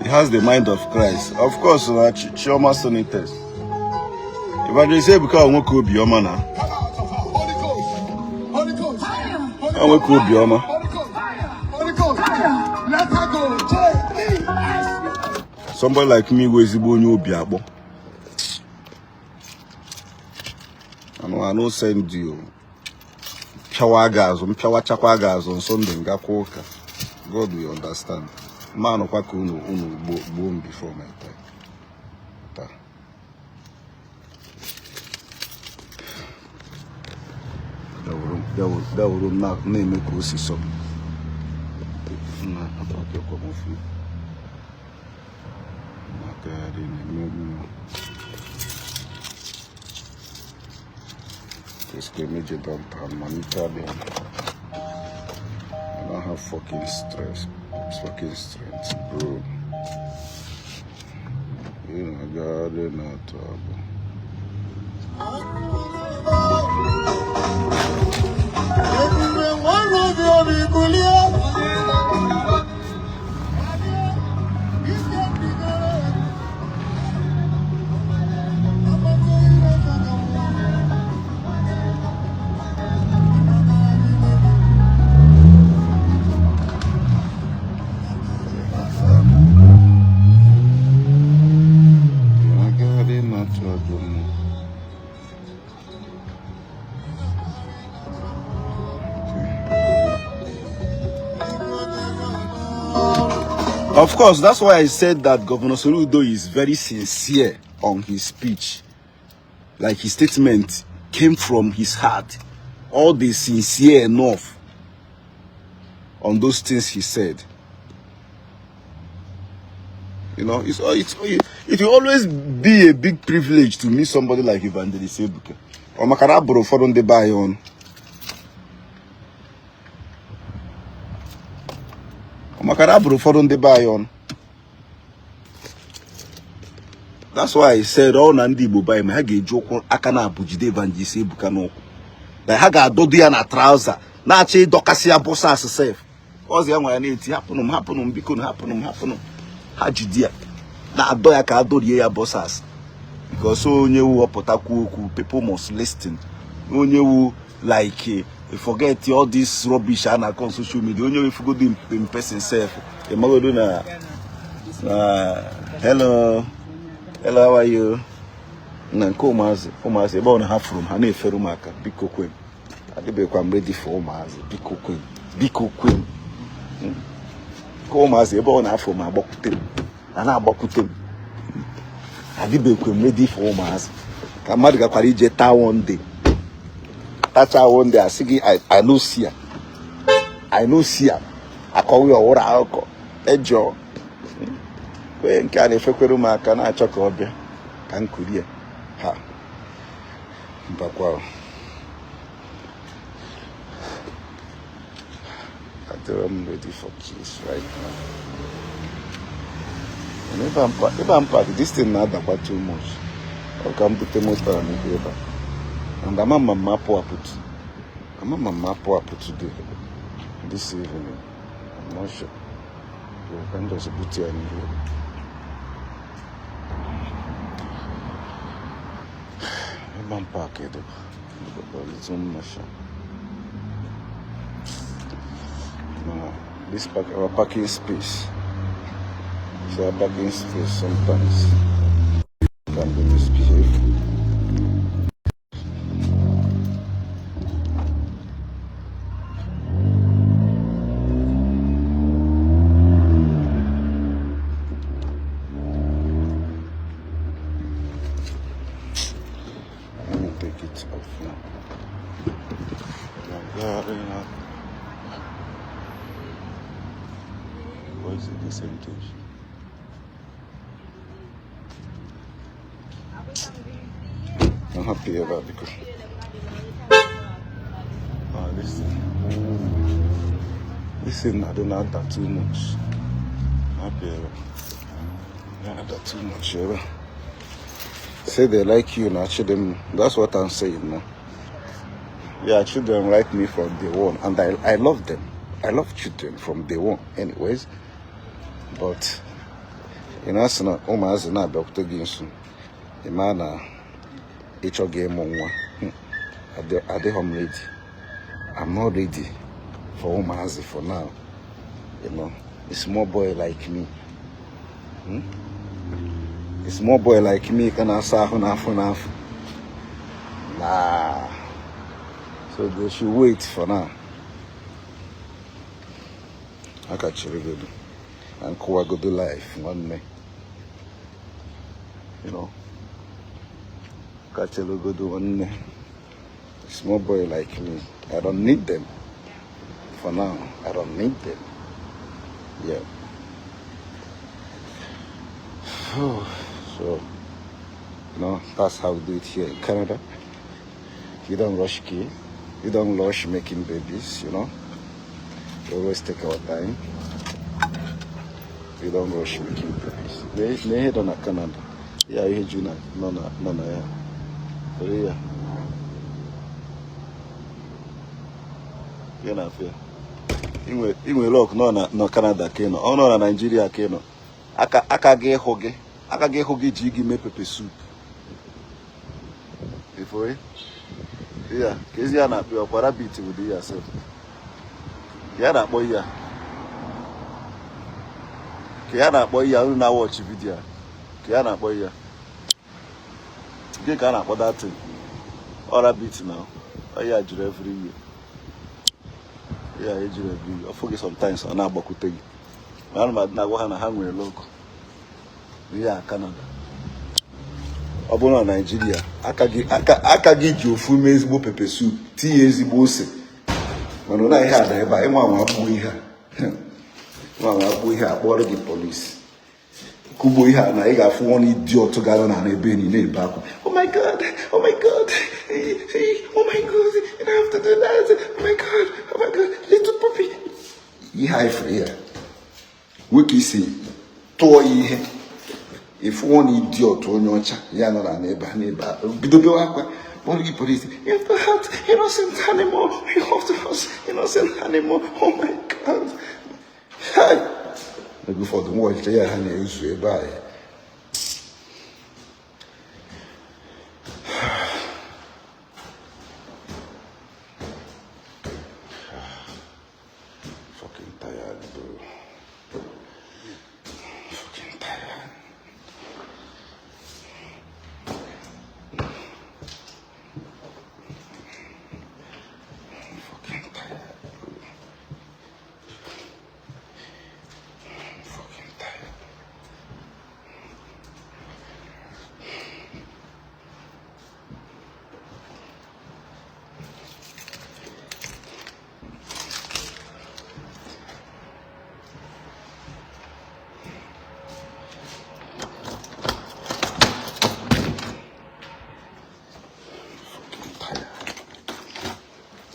He has the mind of Christ. Of course, Chioma Sonites. Evangelist Ebuka nwoke obiọma na. Nwoke obiọma. Somebody like me wụ ezigbo onye obi akpọ. I no send you. Pịawa gị azụ, mpịawachakwa gị azụ Sunday ngakwa ụka. God will understand. Ma anụkwa ka unu unu gbuo m before my time. Taa. Bịawuru m na-eme ka o si sọ m. Na atọkwa m ofu. Maka ya dị na-eme mmụọ. Qu'est-ce que downtown, manita I don't have fucking stress, fucking strength, bro. You know, God, not trouble. Of course, that's why I said that Governor Soludo is very sincere on his speech. Like his statement came from his heart. All the sincere enough on those things he said. You know, it will always be a big privilege to meet somebody like Evangelist Ebuka. Ọ maka na abụrụ ụfọdụ ndị be anyị ọnụ. Ọ maka na abụrụ ụfọdụ ndị be anyị ọnụ. That's why I said all na ndị Igbo be anyị ma ha ga-eji ụkwụ aka na-abụ jide Evangelist Ebuka n'ụkwụ. Na ha ga-adọdo ya na trouser na-achọ ịdọkasị ya boxers sef. Ọzọ ya nwere na-eti hapụnụ m hapụnụ m biko hapụnụ m hapụnụ m. Ha jide ya na-adọ ya ka adọrie ya boxers. Because onye wu ọpụtakwu okwu people must listen. Onye wu like forget all this rubbish a na-akọ on social media. Onye wefugodo in person sef. Ịmagodo na hello hello how are you? Na nke ụmụazị ụmụazị ebe ọ na ha fụrụ m ha na-efere m aka biko kwe m. Adịbekwa m ready for ụmụazị biko kwe m biko kwe m. Nke ụmụazị ebe ọ na-afụ m agbakwute m a na-agbakwute m. Adịbekwa m ready for ụmụazị ka mmadụ gakwara ije taa one day tacha one day asị gị I no see am I no see am akọghị ọwụrụ akụkọ ejọ kwee nke a na-efekwere m aka na-achọ ka ọ bịa ka m kurie ha mbakwa. I'm ready for kids right now. And if I'm parked, this thing not that too much. I can put the motor on here. And I'm on my map up. I'm on my map up today. This evening. I'm not sure. You can just put it on here. I'm parked. It's on my shop. No, this park, our parking space. So our parking space sometimes can be misbehaved. Let me take it off now. What is the percentage? I'm happy about because this thing I don't add that too much. Happy about I add that too much. Yeah. Say they like you now, children. That's what I'm saying now. Yeah, children like me from day one, and I love them. I love children from day one, anyways. But you know, it's not ụmụazị na-abịakwute gị nso. Ị ma na ịchọ gị ịmụ nwa. Adịghị m ready. I'm not ready for ụmụazị for now. You know, a small boy like me. A small boy like me ka na-asa ahụ n'afọ n'afọ. Nah. So they should wait for now. Aka chịrịgodo and kụwagodo life nwanne. You know, kachelogodo nwanne. A small boy like me, I don't need them. For now, I don't need them. Yeah. So, you know, that's how we do it here in Canada. You don't rush kids. You don't rush making babies, you know. We always take our time. You don't rush making babies. Na ihe dọ na Canada. Ya ihe ju na nọ na ya. Were ya. Ihe na-afịa. Inwe luck nọ na nọ Canada ka ị nọ. Ọ nọ na Nigeria ka ị nọ. Aka gị ịhụ gị. Aka gị ịhụ gị ji gị mee pepper soup. Ifo ya ka ezi ya na-akpọ ọkwa rabbit bụ ya sef. Ya na-akpọ ya. Ka ya na-akpọ ya unu na-watch video. Ka ya na-akpọ ya. Gịnị ka a na-akpọ that thing? Ọ rabbit na ọ ya juru everywhere. Ya ejuru everywhere. Ọ fụ gị sometimes ọ na-agbakwute gị. Ma ana m na-agwa ha na ha nwere luck. Ihe a Canada. Ọ bụrụ na Nigeria, aka gị ji ofu mee ezigbo pepper soup, tinye ezigbo ose. Mana na ihe a dị ebe a, ịnwa anwa akpụo ihe a. Nwa anwa akpụo ihe a, kpọrọ gị polisi. Kugbo ihe a na ị ga-afụ one idiot gara na ebe niile na-ebe akwa. Oh my God, oh my God, oh my God, you don't have to do that. Oh my God, little puppy. Ihe a ifuru ya. Nwoke isi tụọ ya ihe. Ifu one idiot onye ọcha ya nọ na ebe a na-ebe a bido bewe akwa kpọrọ gị polisi. You have to hurt innocent animal. You have to hurt innocent animal. Oh my God. Hi. Oge ụfọdụ nwa ọchịchị ya ha na-ezu ebe a ya. Fucking tired, bro. Fucking tired. Fucking tired, bro. Fucking tired. Fucking tired.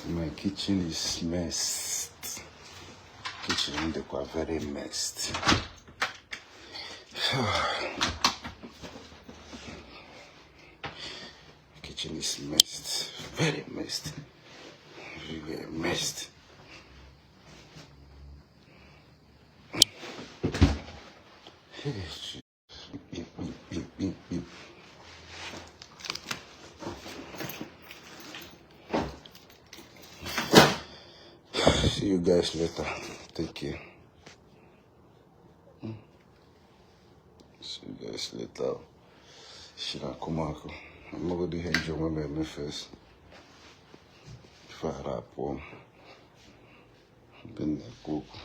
My kitchen is messed. Kitchen dịkwa very messed. Kitchen is messed. Very messed. Everywhere messed. Beep, beep, beep, beep, beep. See you guys later. Take care. See you guys later. Shirakumako. I'm not gonna do ihe nji onwe m eme first. Before I wrap up. Been na-ekwu okwu.